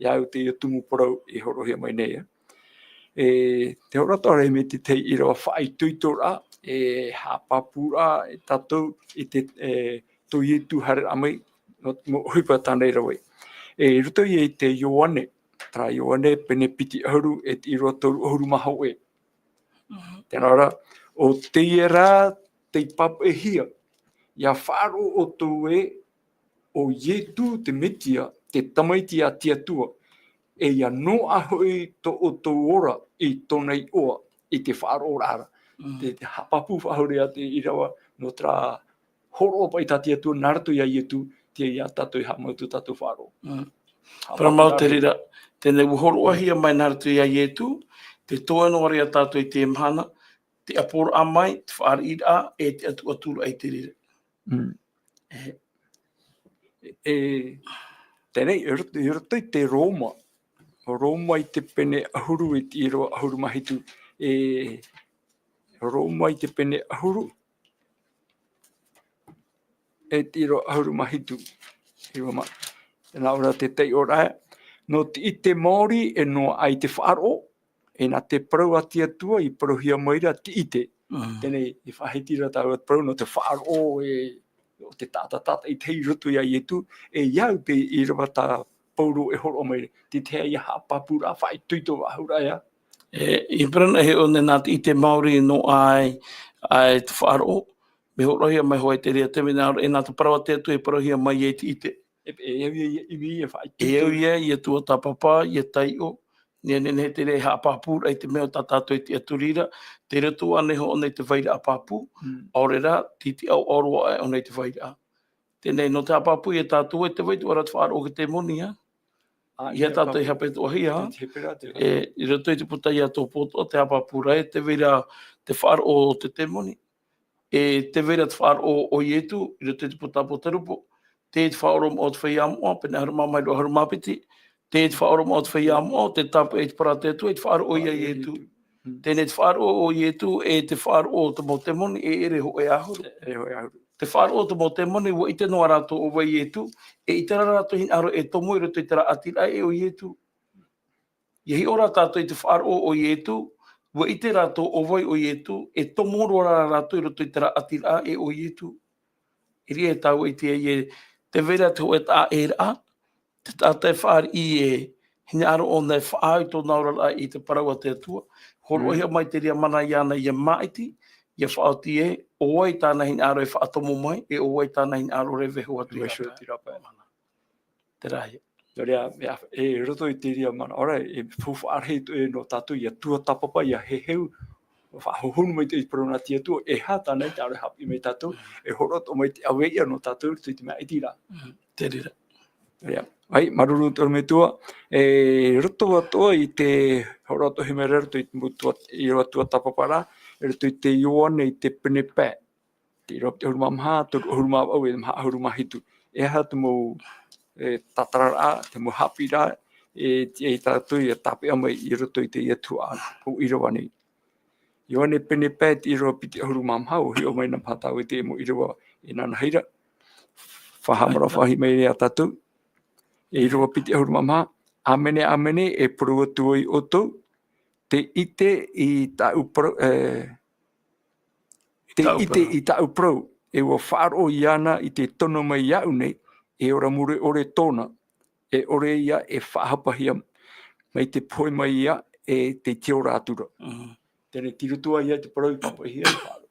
iā au teie tumu parau e hōroʻahia mai nei, ā. E, te hora atoʻa ra e mea te tahi ʻīrava faʻaitoitoraʻa, e haʻapāpūraʻa, e tātou, i te, e, tō Ietu haereraʻa mai, nō, nō ʻohipa tāna i rave. E, i roto ia i te Ioane, terā Ioane, pene piti ʻahuru, e te ʻīrava toru ʻahuru mā hōʻē. Mhm. Tē nā ʻō ra, ʻo teie rā tei pāpaʻihia, ʻia faʻaroʻo ʻoutou ē, ʻo Ietu te Metia, te tamaiti a te Atua, e ia noaʻa hoʻi tō ʻoutou ora i tōna iʻoa, i te faʻaroʻoraʻa ra. Mm. Te, te haʻapāpū faʻahou ra te ʻīrava nō terā hōroʻa paʻi tā te Atua nā roto iā Ietu, tei ia tātou e haʻamau tō tātou faʻaroʻo. Mm. Haʻapāpū Parau mau ra te reira, teie ua hōroʻahia mai nā roto iā Ietu, te toe noa ra ia tātou i te mahana, te ʻaporaʻa mai, te fāriʻiraʻa, e te ʻatuʻaturaʻa i te reira. Mm. E, e, teie, i roto, i roto i te Roma, Roma i te pene ʻahuru i te ʻīrava ʻahuru mā hitu, e, Roma i te pene ʻahuru, e te ʻīrava ʻahuru mā hitu, ʻīrava mā, nā ʻō ra te taiʻoraʻa, nō te ʻite maori e noaʻa i te faʻaroʻo, e nā te parau a te Atua i parauhia mai ra te ʻite. Mm. Teie, i faʻahiti ra tāua te parau nō te faʻaroʻo e, o te taʻata tātaʻitahi i roto iā Ietu, e ia au te ʻīrava tā Paulo e hōroʻa mai ra, te tahi ia haʻapāpūraʻa, faʻaitoito faʻahou ra ia. E, i parau nei e ʻō nei nā te ʻite maori noaʻa ai, ai te faʻaroʻo, mea hōroʻahia mai hoʻi te reira, te mea nā, e nā te parau a te Atua e parauhia mai ai te ʻite. E, e au ia, ia, ia, ia faʻaitoito. E au ia, ia tuatāpapa, ia taiʻo, nehenehe te reira e haʻapāpūraʻa i te mea o tā tātou e tiʻaturi ra, tei roto ānei hoʻi nei te vairaʻa pāpū, Mm. ʻaore rā, te, te ʻaoʻao roa aʻe ʻōna i te vairaʻa. Teie, nō te haʻapāpū ia tātou, e tē vai atu ra te faʻaroʻo o te temoni, ā? Ā, ʻeiaha tātou e haʻapāpū. Haʻapitoʻahia, ā? Te, te hepera te E, i roto i te puta ia Tōpōtoʻa, te haʻapāpūraʻa, e tē vai ra te faʻaroʻo o te temoni. E tē vai ra te faʻaroʻo o Ietu, i roto i te puta Apotarupo. Te, te faʻaoromaʻa o te feiā moʻa, pene ʻahuru mā maha, ʻīrava ʻahuru mā piti. Te, te faʻaoromaʻa o te feiā moʻa, ʻo tē tāpeʻa i te parau a te Atua, i te faʻaroʻo ia Ietu. Mm. Teie te faʻaroʻo o Ietu, e te faʻaroʻo o te mau temoni, e ʻere hōʻē ʻahuru. E ʻere hōʻē ʻahuru. Te faʻaroʻo o te mau temoni, ʻua ʻite noa rātou ʻo vai Ietu, e ʻite ra rātou hinaʻaro e tomo i roto i te raʻatiraʻa e ʻo Ietu. ʻIa hiʻo ra tātou i te faʻaroʻo o Ietu, ʻua ʻite rātou ʻo vai ʻo Ietu, e tomo roa rā rātou i roto i te raʻatiraʻa e ʻo Ietu. I reira tāua e ʻite ai ē, tē vai ra te hōʻē taʻa ʻēraʻa, te taʻata e fāriʻi e hinaʻaro ʻōna e faʻaau i tōna oraraʻa i te parau a te Atua, hōroʻahia Mm. mai te reira mana iāna ʻia māʻiti, ʻia faʻaoti ē, ʻo vai tāna hinaʻaro e faʻatomo mai, e ʻo vai tāna hinaʻaro e veho atu Veho atu i rāpae. Terā ia. Nō reira, e, e roto i te reira mana, ʻaore, e faufaʻa rahi atoʻa nō tātou ʻia tuatāpapa, ʻia heheu, faʻahohonu mai te parau nā te Atua, e aha tāna hinaʻaro e haʻapiʻi mai tātou, e hōroʻa atoʻa mai te ʻaveiʻa nō tātou i roto i te māʻitiraʻa. Mm, te reira. Nō reira. ʻAi, māuruuru atoʻa metua, e roto atoʻa i te hōroʻa atoʻa mai ra i roto i te mau tua, ʻīrava tuatāpaparaʻa, i roto i te Ioane i te pene pae. Te ʻīrava piti ʻahuru mā maha, toru ʻahuru mā vaʻu, e maha ʻahuru mā hitu. E aha te mau, e, tātararaʻa, te mau haʻapiʻiraʻa, e, e tātou ʻia tāpeʻa mai i roto i teie tuhaʻa, ʻo ʻīrava nei. Ioane pene pae te ʻīrava piti ʻahuru mā maha, ʻua hiʻo mai na paha tāua i te mau ʻīrava e nanahi ra. Faʻahaʻamanaʻo faʻahou mai ia tātou. E ʻīrava piti ʻahuru mā maha, ʻĀmene, ʻāmene, e parau atu au ia ʻoutou, tē ʻite i tāʻu parau, e, tē Tāʻu ʻite parau. i tāʻu parau, e ʻua faʻaroʻo iāna i tē tono mai iāʻu nei, e ora mure ʻore tōna, e ʻore ia e faʻahapahia mai te pohe mai ia e te ora atu ra. Mm. Teie tei roto ia te parau i tāpaʻihia e faʻaroʻo.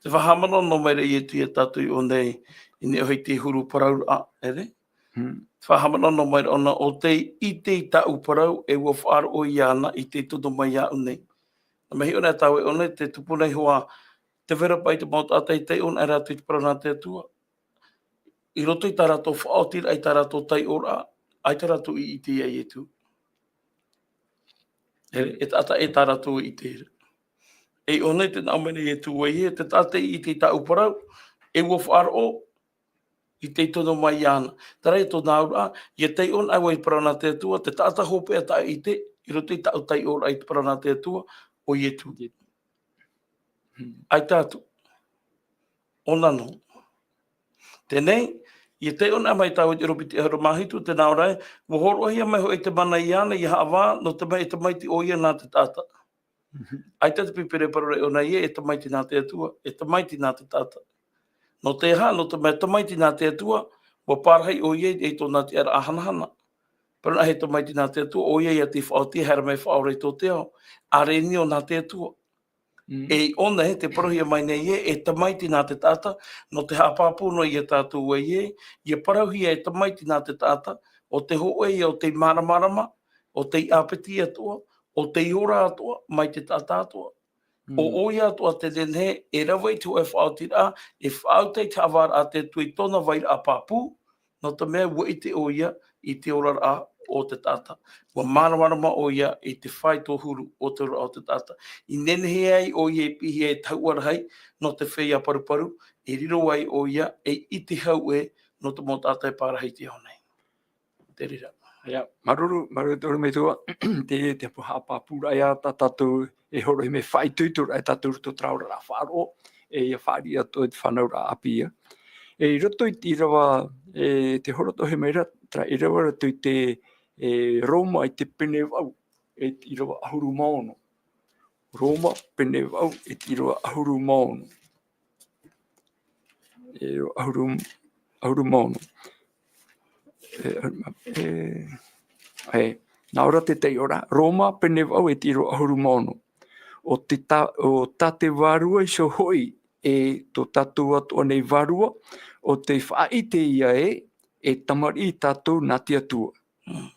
Tē faʻahaʻamanaʻo noa mai ra Ietu ia tātou i ʻō nei, i niʻa hoʻi i te huru parauraʻa, ʻere? Hmm. Faʻahaʻamanaʻo noa mai ra ʻōna, ʻo tē ʻite i tāʻu parau, e ʻua faʻaroʻo iāna i tē tono mai iāʻu nei. Nā, mea hiʻo na tāua i ʻō nei, tē tupu nei hoʻi, tē vai ra paʻi te mau taʻata i taiʻo ana rātou i te parau nā te Atua. I roto i tā rātou faʻaotiraʻa, i tā rātou taiʻoraʻa, ʻaita rātou i ʻite ia Ietu. E, e taʻata e tā rātou i ʻite ra. E i ʻō nei tē nā ʻō mai nei Ietu ē, te taʻata i ʻite i tāʻu parau, e ʻua faʻaroʻo i tē tono mai iāna. Terā ia tōna auraʻa, ʻia taiʻo anaʻe vau i te parau nā te Atua, te taʻata hopeʻa taʻa ʻite, i roto i tāʻu taiʻoraʻa i te parau nā te Atua, ʻo Ietu. Hmm. ʻAita atu. ʻŌna noa. Teie, ʻia taiʻo anaʻe mai tāua i te ʻīrava piti ʻahuru mā hitu, tē nā ʻō ra ē, ʻua hōroʻahia mai hoʻi te mana iāna, ʻia haʻavā, nō te mea e tamaiti ʻoia nā te taʻata. Mhm. ʻAita te pīpīria parau ra i ʻō nei ē, e tamaiti nā te Atua, e tamaiti nā te taʻata. Nō te aha, nō te mea tamaiti nā te Atua, ʻua parahi ʻoia i tōna tiʻaraʻa hanahana. Parau anaʻe e tamaiti nā te Atua, ʻoia ia tei faʻaoti, haere mai faʻaora i tō te ao. ʻĀrenio nā te Atua. Mm. E i ʻō nei, tē parauhia mai nei ē, e tamaiti nā te taʻata, nō te haʻapāpū noa ia tātou ē, ʻia parauhia e tamaiti nā te taʻata, ʻO te hōʻē ia o te māramarama, ʻo te ʻāpiti atoʻa, ʻo te ora atoʻa, mai te taʻata atoʻa. ʻO ʻoia atoʻa te nehenehe, e rave i te hōʻē faʻaotiraʻa, e faʻaʻau i te haʻavāraʻa a te Atua i tōna vairaʻa pāpū, nō te mea ʻua ʻite ʻoia i te oraraʻa o te taʻata. ʻUa māramarama ʻoia i te fāito huru o te oraraʻa o te taʻata. I nehenehe ai ʻoia e piʻihia e te hauʻa rahi, nō te feiā paruparu, e riro ai ʻoia ei ʻite hau ʻē, nō te mau taʻata e parahi i te ao nei. Te reira. Ia, māuruuru, māuruuru te ʻorometua, te, te haʻapāpūraʻa ia tā tātou e hōroʻahia mai, faʻaitoitoraʻa ia tātou i roto i terā oraraʻa faʻaroʻo, e ia fāriʻi atoʻa i te fānauraʻa ʻāpī ia. E i roto i te ʻīrava, e te hōroʻahia mai ra, terā ʻīrava i roto i te, e, Roma i te pene vaʻu, e te ʻīrava ʻahuru mā ono. Roma, pene vaʻu, e te ʻīrava ʻahuru mā ono. E, ʻahuru, ʻahuru mā ono. E, e, e, nā ʻō ra te taiʻoraʻa, Roma, pene vaʻu, e te ʻīrava ʻahuru mā ono. ʻO te tā, ʻo tā te Vārua iho hoʻi, e tō tātou atoʻa nei Vārua, ʻo tei faʻaʻite ïa ē, e tamariʻi tātou nā te Atua. Mm.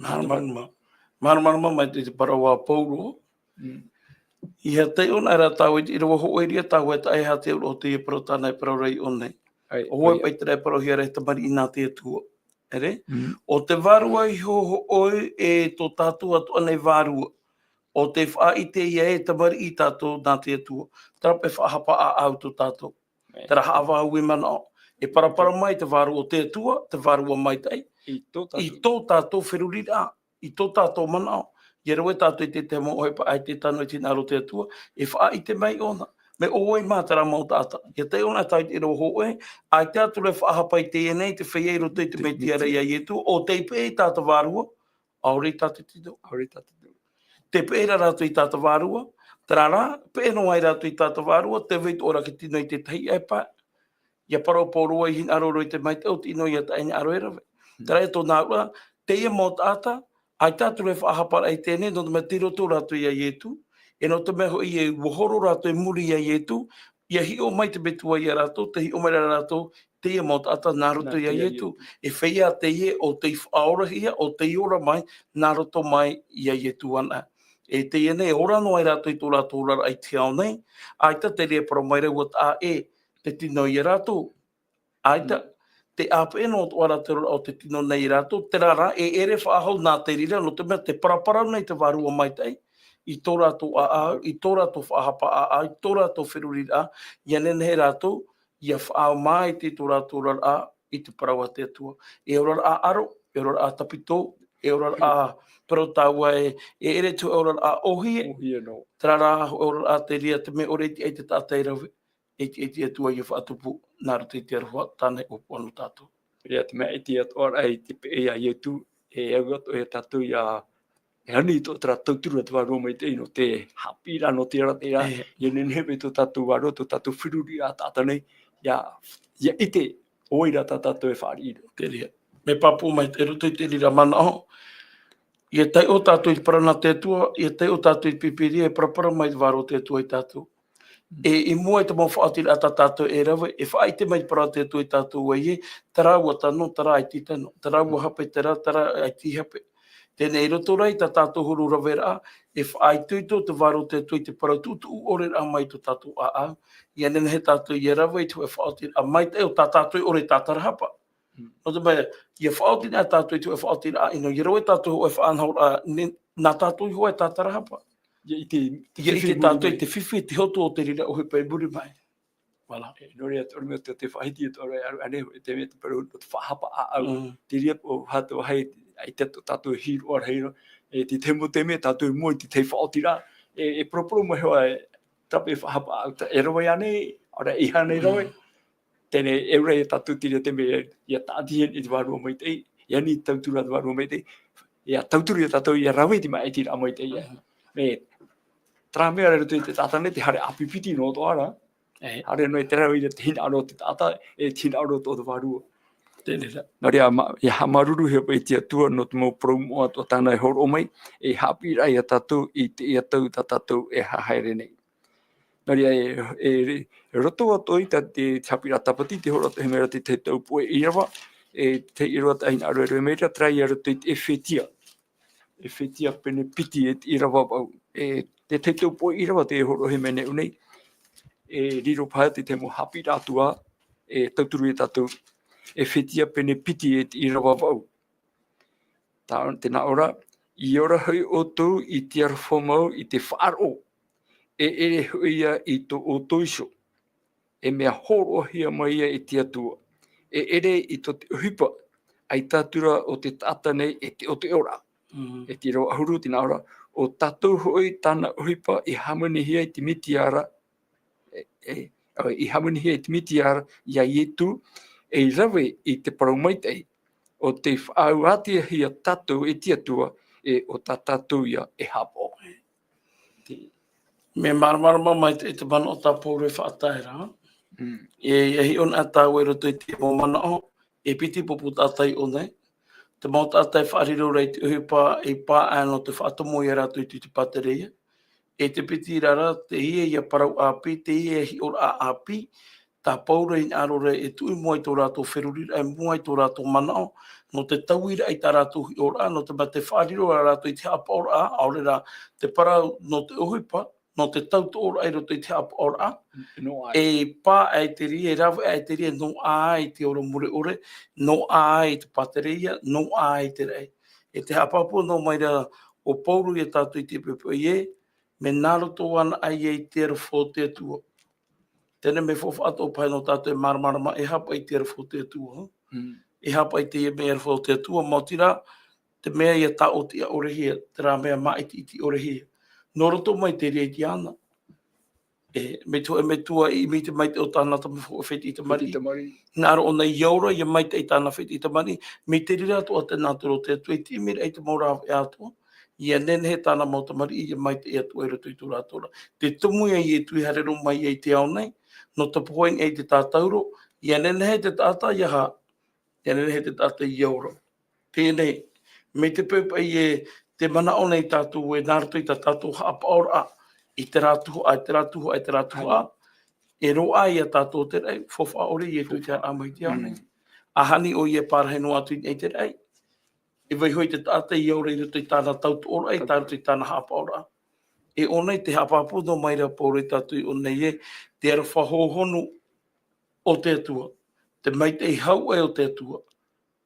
Māramarama. Māramarama mai te, te parau a Paulo. Mm. ʻIa taiʻo anaʻe ra tāua i te ʻīrava hōʻē, ʻeʻere ā tāua e taʻa e aha te auraʻa o teie parau tāna e parau ra i ʻō nei. ʻAe, ʻo vai ʻae. Paʻi terā e parauhia ra e tamariʻi nā te Atua. ʻEre? Mm. ʻO te Vārua iho hoʻi e tō tātou atoʻa nei Vārua. ʻO tei faʻaʻite ïa ē e tamariʻi tātou nā te Atua. Terā paʻi faʻahapa ʻāʻau tō tātou. ʻAe. Terā haʻavāhi manaʻo. E parapara mai te Vārua o te Atua, te Vārua maitaʻi. I tō tātou. I tō tātou feruriraʻa, i tō tātou manaʻo. ʻIa rave tātou i te, te mau ʻohipa, ʻaita e tano i te hinaʻaro o te Atua, e faʻaʻite mai ʻōna. Mea ʻo vai mā terā mau taʻata. ʻIa taiʻo anaʻe tāua i te ʻīrava hōʻē, ʻaita atu ra e faʻahapa i teie nei, te feiā i roto i te Mesia ra ia Ietu, ʻo tei peʻe i tā te Vārua, ʻaore i tā te tino. ʻAore i tā te tino. Tē peʻe ra rātou i tā te Vārua, terā rā, peʻe noa ai rātou i tā te Vārua, tē vai atoʻa ra te tino i te tahi ʻae paʻi. ʻIa parau Paulo ē, hinaʻaro roa i te maitaʻi, ʻo te ʻino ïa taʻa hinaʻaro e rave. Hmm. Terā ïa tōna auraʻa, teie mau taʻata, ʻaita atu ra e faʻahaparaʻa i teie nei, nō te mea tei roto rātou ia Ietu, e nō te mea hoʻi ē, ʻua horo rātou i muri ia Ietu, ʻia hiʻo mai te Metua ia rātou, tē hiʻo mai ra rātou, teie mau taʻata nā roto ia Ietu. E feiā teie ʻo tei faʻaorahia, ʻo tei ora mai, nā roto mai ia Ietu anaʻe. E teie nei, e ora noa ai rātou i tō rātou oraraʻa i te ao nei, ʻaita te reira e parau mai ra ʻua taʻa ʻē te tino ia rātou. ʻAita, tē ʻāpeʻe noa atoʻa ra te oraraʻa o te tino nei ia rātou, terā rā, e ʻere faʻahou nā te reira, nō te mea tē paraparau nei te Vārua maitaʻi, i tō rātou ʻāʻau, i tō rātou faʻahapa ʻāʻau, i tō rātou feruriraʻa, ʻia nehenehe rātou, ʻia faʻaau maitaʻi i tō rātou oraraʻa i te parau a te Atua. E oraraʻa ʻaro, e oraraʻa tāpiti, e oraraʻa parau tāua ē, e ʻere te oraraʻa ʻōhie, ʻōhie noa. Terā rā, e oraraʻa te reira te mea ʻore i te, i te taʻata e rave, e te, e te Atua ʻia faʻatupu, nā roto i te aroha tāna e ʻōpua nō tātou. Ia te mea ʻiti atoʻa ra i te peʻe ia Ietu, e au atoʻa ia tātou ʻia, e ani i tō terā tauturu a te Vārua maitaʻi nō te haʻapiʻiraʻa, nō te ara, te ara, ʻia nehenehe mai tō tātou vārua, tō tātou feruriraʻa taʻata nei, ʻia, ʻia ʻite, ʻo vai ra tā tātou e fāriʻi ra. Te reira. Mea pāpū mai i roto i te reira manaʻo, ʻia taiʻo tātou i te parau nā te Atua, ʻia taiʻo tātou i te Pīpīria, e parapara mai te Vārua o te Atua ia tātou. E, i mua i te mau faʻaotiraʻa tā tātou e rave, e faʻaʻite mai te parau a te Atua ia tātou ē, terā ʻua tano, terā ʻaita i tano, terā ʻua hape, terā, terā ʻaita i hape. Teie nei i roto rā i tā tātou huru raveraʻa, e faʻaitoito te Vārua o te Atua i te parau tuʻutuʻu ʻore ra mai i tō tātou ʻāʻau, ʻia nehenehe tātou ʻia rave i te hōʻē faʻaotiraʻa maitaʻi o tā tātou e ʻore e tātarahapa. Mm. Nō te mea, ʻia faʻaoti anaʻe tātou i te hōʻē faʻaotiraʻa ʻino, ʻia rave tātou hōʻē faʻanahoraʻa, ne-, nā tātou iho e tātarahapa. ʻIa ʻite, te fifi e muri mai. ʻIa ʻite tātou i te fifi, te hotu o te reira ʻohipa i muri mai. Voilà. E, nō reira, te ʻorometua, te faʻahiti atoʻa ra, e aru ānei, e te mea te parau, nō te faʻahapa ʻāʻau. Mm. Te reira, ʻo hā te vāhi, ʻaita tō tātou e hiʻo roa ra, e te tahi mau taime, tātou i mua i te tahi faʻaotiraʻa, e, e poroporo mai hoʻi, e, tāpeʻa faʻahapa ʻāʻau, e rave ānei, ʻaore, e aha ānei rave. Mm. Teie nei, e ora ia tātou te reira te mea, ʻia tāʻatihia i te Vārua maitaʻi, ʻia ani i te tauturu a te Vārua maitaʻi, ʻia tauturu ia tātou, ʻia rave i te māʻitiraʻa maitaʻi, ʻia. Mhm. E, terā mea ra i roto i te taʻata nei, te haere ʻāpipiti noa atoʻa ra. E. Haere noa i te rave i te hinaʻaro o te taʻata, e te hinaʻaro o te Vārua. Teie nei rā. Nō reira, ma-, ʻia haʻamāuruuruhia paʻi te Atua nō te mau parau moʻa atoʻa tāna e hōroʻa mai, e haʻapiʻiraʻa ia tātou i teie tau tā tātou e hahaere nei. Nō reira, e, e, e roto atoʻa i tā te, te haʻapiʻiraʻa tāpati, tē hōroʻahia mai ra te, te tau poʻe ʻīrava, e te ʻīrava taʻahine ʻārueru e mea ra, terā ia roto i te Efetia. Efetia pene piti e te ʻīrava vaʻu. E te tahi tau poʻi ʻīrava tē hōroʻahia mai nei. E riro paha te te mau haʻapiʻiraʻa atu ā, e tauturu ia tātou. Efetia pene piti e te ʻīrava vaʻu. Tā, tē nā ʻō ra, ʻia ora hoʻi ʻoutou i te aroha mau i te faʻaroʻo. E ʻere hoʻi ia i tō ʻoutou iho. E mea hōroʻahia mai ia e te Atua. E ʻere i tō te ʻohipa, ʻaita atu ra ʻo te taʻata nei e teʻoteʻo ra. Mm. E te ʻīrava ʻahuru, tē nā ʻō ra, ʻo tātou hoʻi tāna ʻohipa i hāmanihia i te Metia ra, e, e, ʻoe, i hāmanihia i te Metia ra, ia Ietu, ei rave i te parau maitaʻi, ʻo tei faʻaauatea tātou e te Atua, e ʻo tā tātou ia e haʻapaʻo. Te Mea māramarama mai te, te manaʻo tā Pauro e faʻatae ra. Mm. E, e hiʻo na tāua i roto i te mau manaʻo, e piti pupu taʻata i ʻō nei. Te mau taʻata e faʻariro ra i te ʻohipa, e pā aʻe nō te faʻatomo ia rātou i te, te pātereia. E te piti ra ra, teie ia parau ʻāpī, teie ia hiʻoraʻa ʻāpī, tā Pauro i hinaʻaro ra e tuʻu i mua i tō rātou feruriraʻa, i mua i tō rātou manaʻo, nō te tauiraʻa i tā rātou hiʻoraʻa, nō te mea tē faʻariro ra rātou i te haʻapaʻoraʻa, ʻaore rā te parau nō te ʻohipa, nō te tautoʻoraʻa i roto i te haʻapaʻoraʻa. Noa. E pā aʻe te reira, e rave aʻe te reira, noaʻa i te ora mure ʻore, noaʻa i te pātereia, noaʻa i te raʻi. E te haʻapāpū noa mai ra ʻo Pauro ia tātou i te poʻipoʻi ē, mea nā roto anaʻe ia i te aroha o te Atua. Teie nei mea faufaʻa atoʻa paha nō tātou e māramarama, e aha paʻi te aroha o te Atua, ha? Mm. E aha paʻi teie mea aroha o te Atua, maoti rā, te mea ia tāʻōtiʻa ʻore hia, terā mea māʻitiʻiti ʻore hia. Nō roto mai te reira iāna. E, mai te hōʻē metua i ʻimi i te maitaʻi o tāna tama hōʻē fetiʻi tamariʻi. Fetiʻi tamariʻi. Hinaʻaro ʻōna ʻia ora, ʻia maitaʻi tāna fetiʻi tamariʻi, mai te reira atoʻa te nātura o te Atua, i te ʻimiraʻa i te mau rāveʻa atoʻa, ʻia nehenehe tāna mau tamariʻi, ʻia maitaʻi atu ai i roto i tō rātou ra. Te tumu ia Ietu i haere roa mai ia i te ao nei, nō te pohe i niʻa i te tātauro, ʻia nehenehe te taʻata, ʻia aha, ʻia nehenehe te taʻata ʻia ora. Teie nei, mai te poʻipoʻi ē, te manaʻo nei tātou ē, nā roto i tā tātou haʻapaʻoraʻa, i terā tuhaʻa, i terā tuhaʻa, i terā tuhaʻa, e roaʻa ia tātou te raʻi, faufaʻa ʻore Ietu i te haʻamāuruuru mai i te ao nei. Mm. ʻAhani ʻoia e pārahi noa atu i niʻa i te raʻi. E vaiiho i te taʻata ʻia ora i roto i tāna tautoʻoraʻa, i tā roto i tāna haʻapaʻoraʻa. E ʻō nei te haʻapāpū noa mai ra Pauro ia tātou i ʻō nei ē, te aroha hōhonu o te Atua, te maitaʻi hau aʻe o te Atua,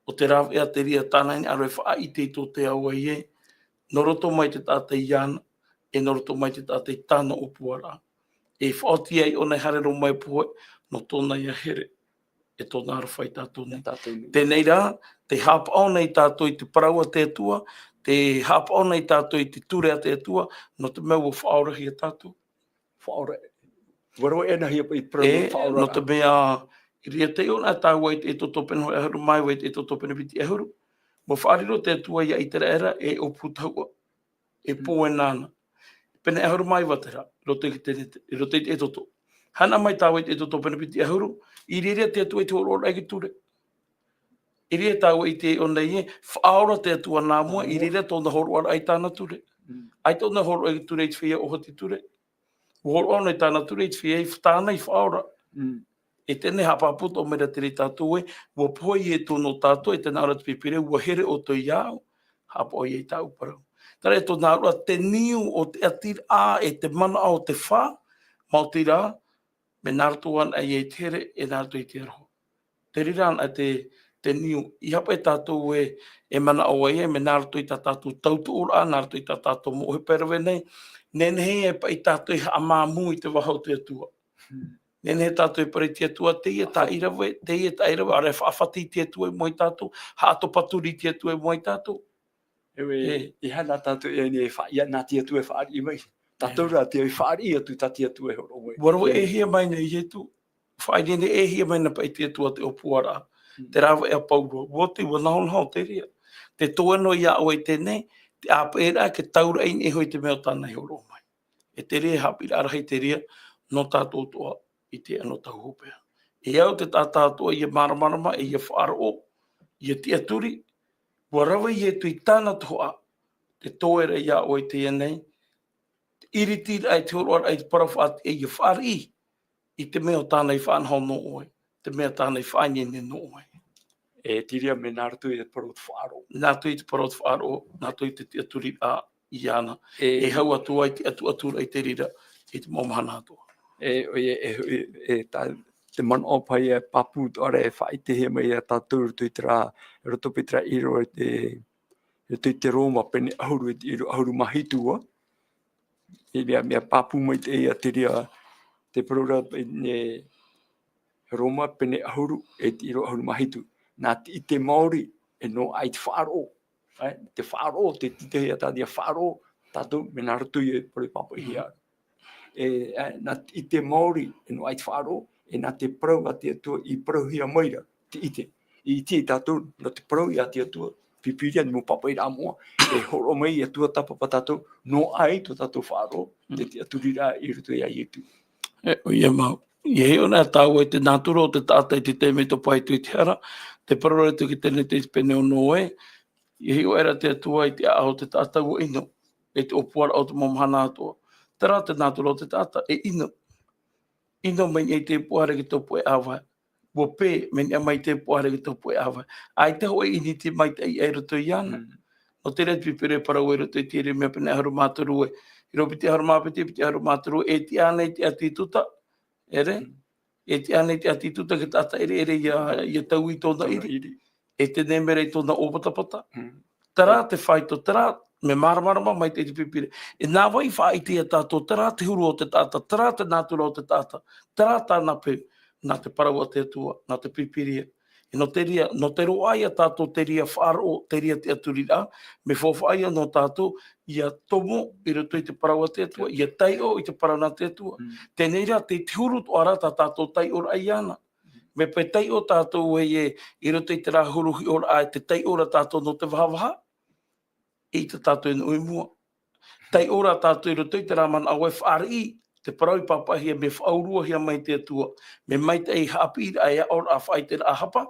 ʻo te rāveʻa te reira tāna i hinaʻaro e faʻaʻite i tō te ao ē, nō roto mai te taʻata iāna, e nō roto mai te taʻata i tāna ʻōpuaraʻa. E faʻaoti ai ʻōna e haere roa mai e pohe, nō tōna ia here, e tōna aroha ia tātou nei. Ia tātou nei. Teie rā, tē haʻapaʻo nei tātou i te parau a te Atua, tē haʻapaʻo nei tātou i te ture a te Atua, nō te mea ʻua faʻaorahia tātou. Faʻaora. Ua rave anaʻe hia paʻi te parau E, faʻaora. Nō te mea, i reira tei ʻō na tāua i te Exodo pene hōʻē ʻahuru mā iva, i te Exodo pene piti ʻahuru. ʻUa faʻariro te Atua ia Iseraela, e ʻōpū tahuʻa. E Mm. pō e nāna. Pene ʻahuru mā iva terā, i roto i te, i roto i te Exodo. Haere mai tāua i te Exodo pene piti ʻahuru, i reira te Atua i te hōroʻaraʻa i te ture. I reira tāua i te ʻō nei ē, faʻaora te Atua nā mua, i Nā mua. reira tōna hōroʻaraʻa i tāna ture. Mm. ʻAita ʻōna hōroʻa i te ture i te feiā ʻōhoti ture. ʻUa hōroʻa ʻōna i tāna ture i te feiā i tāna i faʻaora. Mm. E teie nei haʻapāpū atoʻa mai ra te reira ia tātou ē, ʻua pohe Ietu nō tātou, e tē nā ʻō ra te Pīpīria, ʻua here ʻoutou iāʻu, haʻapaʻo ia i tāʻu parau. Terā ia tōna hōroʻa te niu o te ʻatiraʻa e te manaʻo o te fā, maoti rā, mea nā roto anaʻe ia i te here, e nā roto i te aroha. Te reira anaʻe te, te niu, e aha paʻi tātou e, e manaʻo ai ē, mea nā roto i tā tātou tautoʻoraʻa, nā roto i tā tātou mau ʻohipa e rave nei, nehenehe e paʻi tātou e haʻamāmū i te vaha o te Atua. Hmm. Nehenehe tātou e parau i te Atua, teie tāʻu i rave, teie tāʻu i rave, ʻaore e faʻafati i te Atua i mua ia tātou, haʻatopaturi i te Atua i mua ia tātou. E, e, e aha nā tātou e ai nei e faʻa-, ia nā te Atua e fāriʻi mai. Tātou rā te fāriʻi atu tā te Atua e hōroʻa mai. ʻUa rave ʻēhia mai nei Ietu, faʻaineine ʻēhia mai na paʻi te Atua te ʻōpuaraʻa. Hmm. Te rāveʻa a Pauro, ʻua oti, ʻua nahonaho te reira. Tē toe noa iā ʻoe i teie nei, te ʻāpeʻeraʻa, ke tauraʻi i niʻa iho i te mea o tāna i hōroʻa mai. E te reira e haʻapiʻiraʻa rahi te reira, nō tātou atoʻa i te anotau hopeʻa. E au te taʻata atoʻa ʻia māramarama, e ʻia faʻaroʻo, ʻia tiʻaturi, ʻua rave Ietu i tāna tuhaʻa, tē toe ra iā ʻoe i teie nei, te ʻiritiraʻa i te hōroʻaraʻa i te parau faʻatiʻa ʻia fāriʻi, i te mea o tāna i faʻanaho nō ʻoe, te mea tāna i faʻaineine nō ʻoe. E te reira mea nā roto i te parau o te faʻaroʻo. Nā roto i te parau o te faʻaroʻo, nā roto i te tiʻaturiraʻa iāna. E, e hau atu ai te ʻatuʻaturaʻa i te reira, i te mau mahana atoʻa. E, ʻoia, e, e, e, tā, te manaʻo paʻi e pāpū atoʻa ra e faʻaʻitehia mai iā tātou i roto i terā, i roto paʻi terā ʻīrava i te, i roto i te Roma pene ʻahuru, i te ʻīrava ʻahuru mā hitu ā. E mea, mea pāpū maitaʻi ia te reira, te parau ra paʻi nei, Roma pene ʻahuru, e te ʻīrava ʻahuru mā hitu. Nā te ʻite maori, e noaʻa i te faʻaroʻo. E, te faʻaroʻo, te tītauhia tā te faʻaroʻo, tātou, mea nā roto i te parau i pāpaʻihia ra. E, e, nā te ʻite maori, e noaʻa i te faʻaroʻo, e nā te parau a te Atua i parauhia mai ra, te ʻite. I ʻite tātou, nō te parau iā te Atua, Pīpīria, te mau pāpaʻiraʻa moʻa, e hōroʻa mai e Atua tāpapa tātou, noaʻa i tō tātou faʻaroʻo, te, te tiʻaturiraʻa i roto iā Ietu. E, ʻoia mau. ʻIa hiʻo na tāua i te nātura o te taʻata i te taime i topa atu i te hara, te parau ra atu ki teie nei te pene ono ē, ʻia hiʻo aʻera te Atua i te ʻāʻau o te taʻata ʻua ʻino, e te ʻōpuaraʻa o te mau mahana atoʻa. Terā te nātura o te taʻata, e ʻino. ʻIno mai nei te puaʻahare ki tō puʻe ʻāvae. ʻUa pē, mai nei mai te puaʻahare ki tō puʻe ʻāvae. ʻAita hōʻē ʻinite maitaʻi i roto iāna. Mm. Nō te reira te Pīpīria e parau i roto i te Ieremia pene ʻahuru mā toru ē. ʻĪrava piti ʻahuru mā piti, piti ʻahuru mā toru, e tiʻa ānei te ʻāti Iuta, ʻere? Mm. E tiʻa ānei te ʻāti Iuta, te taʻata ʻereʻere ʻia, ʻia taui i tōna ʻiri. Tōna ʻiri. E te nemera i tōna ʻōpatapata. Mm. Terā te faito, terā, mea māramarama mai te, te Pīpīria. E nā vai faʻaʻite iā tātou, terā te huru o te taʻata, terā te nātura o te taʻata, terā tāna peu, nā te parau a te Atua, nā te Pīpīria. E nō te reira, nō te roaʻa iā tātou te reira faʻaroʻo, te reira tiʻaturiraʻa, mea faufaʻa ïa nō tātou, ʻia tomo i roto i te parau a te Atua, ʻia taiʻo i te parau nā te Atua. Mm. Teie rā, te, te huru atoʻa ra tā tātou taiʻoraʻa iāna. Mea paʻi taiʻo tātou ē, i roto i terā huru hiʻoraʻa, e te taiʻo ra tātou nō te vahavaha, ʻeita tātou e nō i mua. Taiʻo ra tātou i roto i terā manaʻo e fāriʻi, te parau i pāpaʻihia mea faʻauruahia mai te Atua, mea maitaʻi haʻapiʻiraʻa e aʻoraʻa faʻaiteraʻa hapa,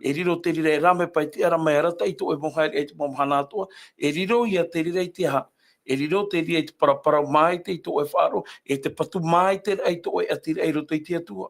e riro te reira e rā mea paʻi tiʻa ra mai arataʻi i tō ʻoe mau haereʻa i te mau mahana atoʻa, e riro ïa te reira i te aha, e riro te reira i te paraparau maitaʻi i tō ʻoe faʻaroʻo, e te patu maitaʻi i tō ʻoe ʻatiraʻa i roto i te Atua.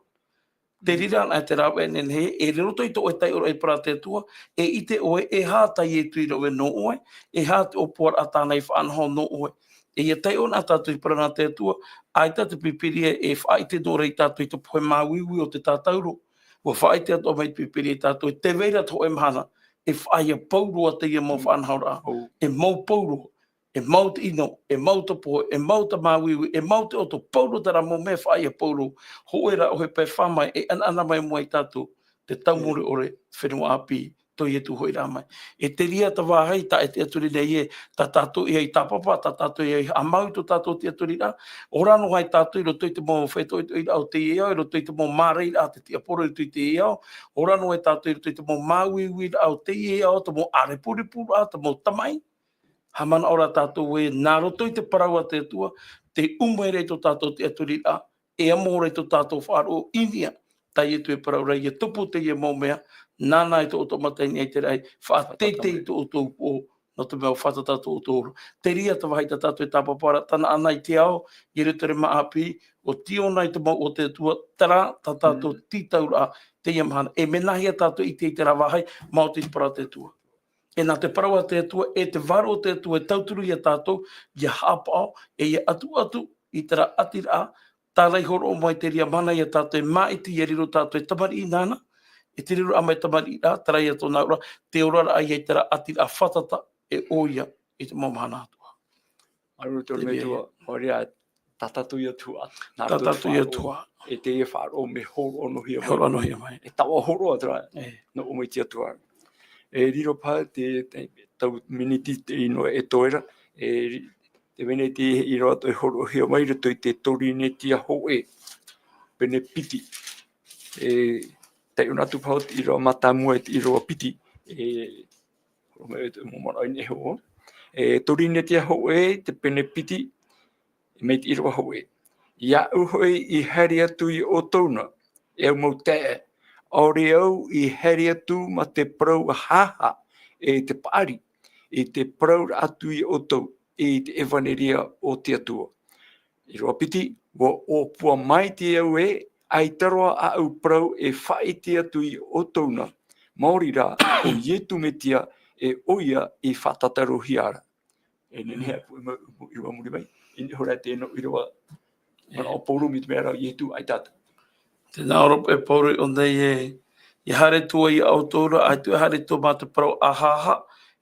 Te reira anaʻe te rāveʻa nehenehe, e roto i tō ʻoe taiʻoraʻa i te parau a te Atua, e ʻite ʻoe, e aha tā Ietu i rave nō ʻoe, e aha te ʻōpuaraʻa tāna i faʻanaho nō ʻoe. E ʻia taiʻo na tātou i te parau nā te Atua, ʻaita te Pīpīria e faʻaʻite noa ra ia tātou i te pohe māuiui o te tātauro. ʻUa faʻaʻite atoʻa mai te Pīpīria ia tātou, tē vai ra te hōʻē mahana, e faʻaea pauroa teie mau faʻanahoraʻa. Oh. E mau pauroa. E mau te ʻino, e mau te pohe, e mau te māuiui, e mau te ʻoto, pauroa terā mau mea e faʻaea pauroa. Hōʻē rā ʻohipa e fā mai, e ʻanaʻana mai mua ia tātou, te taumuri ʻore, fenua ʻāpī, tō Ietu hoʻi rā mai. E te reira te vāhi, tā e tiʻaturi nei ē, tā tātou ïa i tāpapa, tā tātou ïa i haʻamau i tō tātou tiʻaturiraʻa, ora noa ai tātou i roto i te mau faʻaitoitoraʻa o teie ao, i roto i te mau mārairaʻa a te tiaporo i roto i teie ao, ora noa ai tātou i roto i te mau māuiuiraʻa o teie ao, te mau ʻārepurepuraʻa, te mau tamaʻi, Haʻamanaʻo rā tātou ē, nā roto i te parau a te Atua, tē ʻuma ra i tō tātou tiʻaturiraʻa, e amo ra i tō tātou faʻaroʻo i niʻa. Tā Ietu e parau ra, ʻia tupu teie mau mea, nāna i tō ʻoutou mata i niʻa i te raʻi, faʻateitei tō ʻoutou upoʻo, nō te mea ʻua fātata tō ʻoutou ora. Te reira te vāhi tā tātou e tāpapa ra, tanaʻana i te ao, i roto i te māʻa ʻāpī, ʻua tīaʻo na i te mau o te Atua, terā tā tātou tītauraʻa, teie mahana. E mea nāhea tātou i te, i terā vāhi, maoti te parau a te Atua. E nā te parau a te Atua, e te vārua o te Atua, e tauturu ia tātou, ʻia haʻapaʻo, e ʻia atuatu i terā ʻatiraʻa, tāraʻi hōroʻa mai te reira mahana ia tātou e māʻiti, ʻia riro tātou e tamariʻi nāna, e te riro mai tamariʻi rā, terā ia tōna ora, te oraraʻa ia i terā ʻatiraʻa fātata, e ʻoia, i te mau mahana atoʻa. Māuruuru te ora mai te Atua, ʻoia, tā tātou ia tuhaʻa, nā roto i te faʻaroʻo, e teie faʻaroʻo mea hōroʻa noa hia mai. Hōroʻa noa hia mai. E taoʻa hōroʻa terā, nō ʻō mai te Atua. E riro paha te, te, tau miniti te ʻino e toe ra, e ri-, te miniti e ʻīrava atoʻa e hōroʻahia mai, i roto i te Torinetia hōʻē, pene piti. E, taiʻo na atu paha te ʻīrava mātāmua e te ʻīrava piti. E, Hōroʻa mai te mau manaʻo i niʻa iho. E, Torinetia hōʻē, te pene piti, mai te ʻīrava hōʻē. Iāʻu hoʻi i haere atu ia ʻoutou na, e au mau taeaʻe, ʻaore au i haere atu ma te parau haʻahaʻa, e te paʻari, i te parau ra atu ia ʻoutou, i te ʻevaneria o te Atua. ʻĪrava piti, ʻua ʻōpua maitaʻi au ē, ʻaita roa aʻu parau e faʻaʻite atu ia ʻoutou na, Maori rā, ʻo Ietu Metia, e ʻoia i faʻatātaurohia ra. E nehenehe ʻapu e mau, mau ʻīrava muri mai, e nehenehe ʻaʻe te nau ʻīrava, e manaʻo Pauro mai te mea ra ʻo Ietu ʻaita. Tē nā ʻō ra e Pauro i ʻō nei ē, ʻia haere atu ia ʻoutou ra, ʻaita e haere atu mā te parau ʻahaʻaha,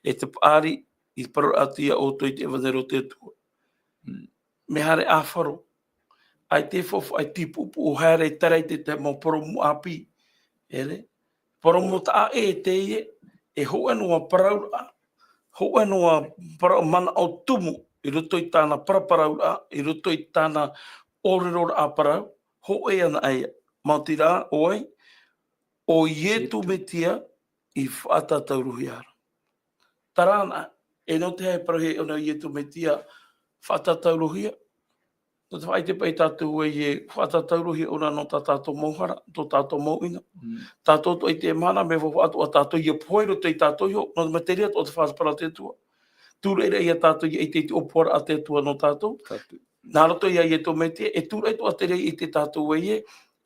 e te paʻari, i parau atu ia ʻoutou i te ʻevanelia o te Atua. Mm. Mea haere ʻāfaro. ʻAita e faufaʻa i te puʻupuʻu haere i tae ra i te, te mau parau mau ʻāpī. ʻEre. Parau mau taʻa ʻē teie, e hōʻē noa parauraʻa, hōʻē noa parau manaʻo tumu, i roto i tāna paraparauraʻa, i roto i tāna ʻōreroraʻa parau, hōʻē anaʻe ia. Maoti rā, ʻo vai, ʻo Ietu Metia i faʻatātaurohia ra. Terā anaʻe, e nō te aha e parauhia ʻōna ʻo Ietu Metia faʻatātaurohia? Nō te faʻaʻite paʻi tātou ē, e faʻatātaurohia ʻōna nō tā tātou mau hara, tō tātou mau ʻino. Mm. Tātou atoʻa i teie mahana, mea faufaʻa atoʻa tātou ʻia pohe i roto ia tātou iho, nō te mea terā atoʻa te faʻaroʻo a te Atua. Tūraʻi ia tātou ʻia ʻite i te ʻōpuaraʻa a te Atua nō tātou. Tātou. Nā roto ia Ietu Metia, e tūraʻi atoʻa terā i ʻite tātou ē,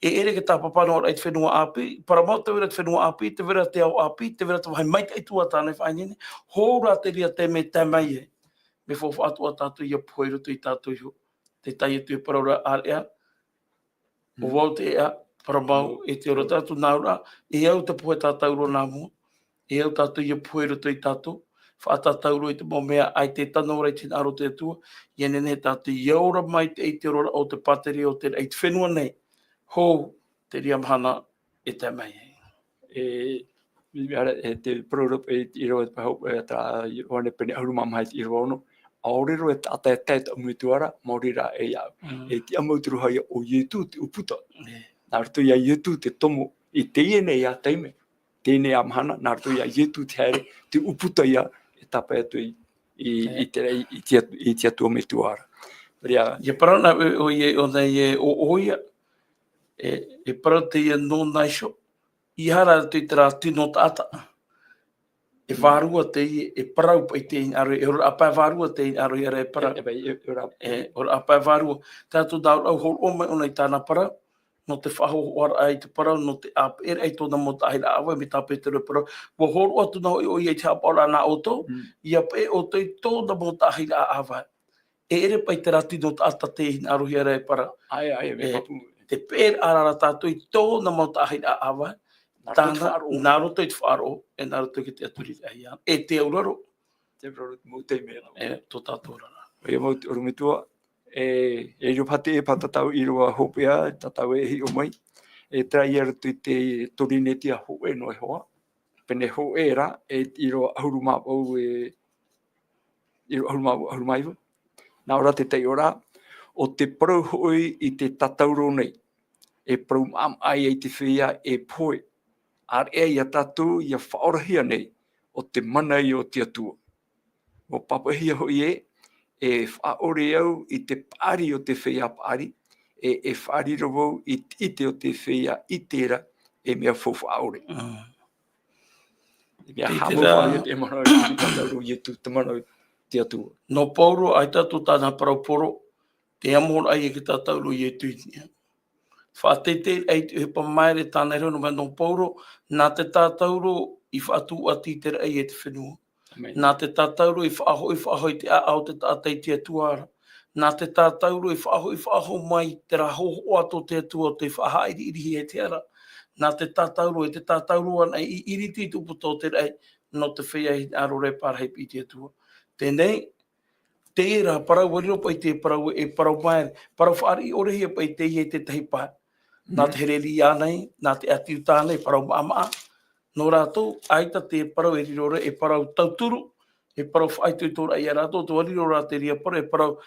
e ʻere e tāpapa noa ra i te fenua ʻāpī, parau mau tē vai ra te fenua ʻāpī, tē vai ra te ao ʻāpī, tē vai ra te vāhi maitaʻi atu ā tāna i faʻaineine, hou rā terā taime e tae mai ai. Mea faufaʻa atoʻa tātou ʻia pohe i roto ia tātou iho. Te tahi atu e parau ra ʻāreʻa, ʻo vau te ʻēʻa, parau mau, e te ora tātou nā ʻō ra, e au te pohe tātauro nā mua, e au tātou ʻia pohe i roto ia tātou, faʻatātauro i te mau mea ʻaita e tano ra i te hinaʻaro o te Atua, ʻia nehenehe tātou ʻia ora mai te, i te oraraʻa o te pātireia o te, i te fenua nei, hou, terā mahana e tae mai ai. E, e, e te parau ra, e te ʻīrava, e, tā Ioane pene ʻahuru mā maha i te ʻīrava ono, ʻaore roa e taʻata e tae i taʻu Metua ra, maori rā e iāʻu. Mm. E tiʻamau te aroha ia ʻo Ietu te ʻūputa. E. Nā roto ia Ietu te tomo, i teie nei ā taime, teie nei ā mahana, nā roto ia Ietu te haere, te ʻūputa ia, e tāpae atu i, i, i te, i, i te Atu-, i te Atua Metua ra. Maria. ʻIa parau na, ʻo, ʻo, ʻo, ʻo, ʻo, ʻo, ʻo ia, e, e parau teie nō Naiso, ʻeiaha rā te, terā tino taʻata. E vārua teie, e parau paʻi te hinaʻaro, e ora pae vārua te hinaʻaro ia ra e parau. E, e, e, e ora. E, ora pae vārua. Tātou nā ʻō ra hōroʻa mai ʻōna i tāna parau, nō te faʻahōhoʻaraʻa i te parau, nō te ʻāpeʻeraʻa i tōna mau taʻahiraʻa ʻāvae, mai tā Petero e parau. ʻUa hōroʻa atu na hoʻi ʻoia i te haʻapaʻoraʻa nā ʻoutou, mm, ʻia peʻe ʻoutou i tōna mau taʻahiraʻa ʻāvae. E ʻere paʻi terā tino taʻata te hinaʻarohia ra e parau. ʻAe, ʻae, mea pāpū. E, te peʻeraʻa ra tātou i tōna mau taʻahiraʻa ʻāvae. Nā roto i te faʻaroʻo. Tāna, nā roto i te faʻaroʻo, e nā roto i te aturiraʻa ia. E te auraro. Te auraro, te mau taime ra. E, tō tātou oraraʻa. ʻOia mau te ʻorometua, e, e riro paha te, e paha tātou ʻīrava hopeʻa, tātou e hiʻo mai. E terā ia roto i te Torinetia hōʻē noa iho ā. Pene hōʻē ra, e ʻīrava ʻahuru mā vaʻu e, ʻīrava ʻahuru mā vaʻu, ʻahuru mā iva. Nā ʻō ra te taiʻoraʻa, ʻo te parau hoʻi i te tātauro nei, e parau maʻamaʻa ia i te feiā e pohe, ʻāreʻa ia tātou ʻia faʻaorahia nei, ʻo te mana ia o te Atua. ʻUa pāpaʻihia hoʻi ē, e faʻaʻore au i te paʻari o te feiā paʻari, e, e faʻariro vau i te ʻite o te feiā ʻite ra, e mea faufaʻa ʻore. Mm. E mea haʻamau faʻahia te mana o Ietu, te mana o te Atua. Nō Pauro, ʻaita atoʻa tāna parau poro, te amoraʻa ia i te tātauro o Ietu i te niʻa. Faʻateitei ai te ʻohipa maere tāna i raro nō, nō Pauro, nā te tātauro i faʻatūʻati i te raʻi e te fenua. Amen. Nā te tātauro i faʻahoʻi, faʻahoʻi te ʻāʻau o te taʻata i te Atua ra. Nā te tātauro i faʻahoʻi, faʻahoʻi mai terā hōhoʻa tō te Atua o te faʻahaʻiriʻirihia e te ara. Nā te tātauro, e te tātauro ana i ʻiriti i te ʻūputa o te raʻi, nō te feiā hinaʻaro ra e pārahi i te Atua. Teie nei, terā parau, ʻua riro paʻi te parau, e parau maere, parau fāriʻi ʻore hia paʻi teie i te tahi pae. Nā te herēria ānei, nā te ʻāti Iuta ānei, parau maʻamaʻa. Nō rātou, ʻaita te parau e riro ra, e parau tauturu, e parau faʻaitoitoraʻa ia rātou, ʻua riro rā terā parau, e parau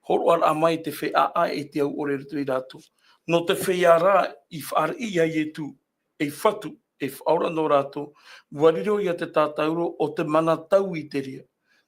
hōroʻaraʻa mai i te feiā ʻāʻai, e te au ʻore i roto ia rātou. Nō te feiā rā i fāriʻi ia Ietu, ei fatu, e faʻaora nō rātou, ʻua riro ia te tātauro o te mana tauiteria,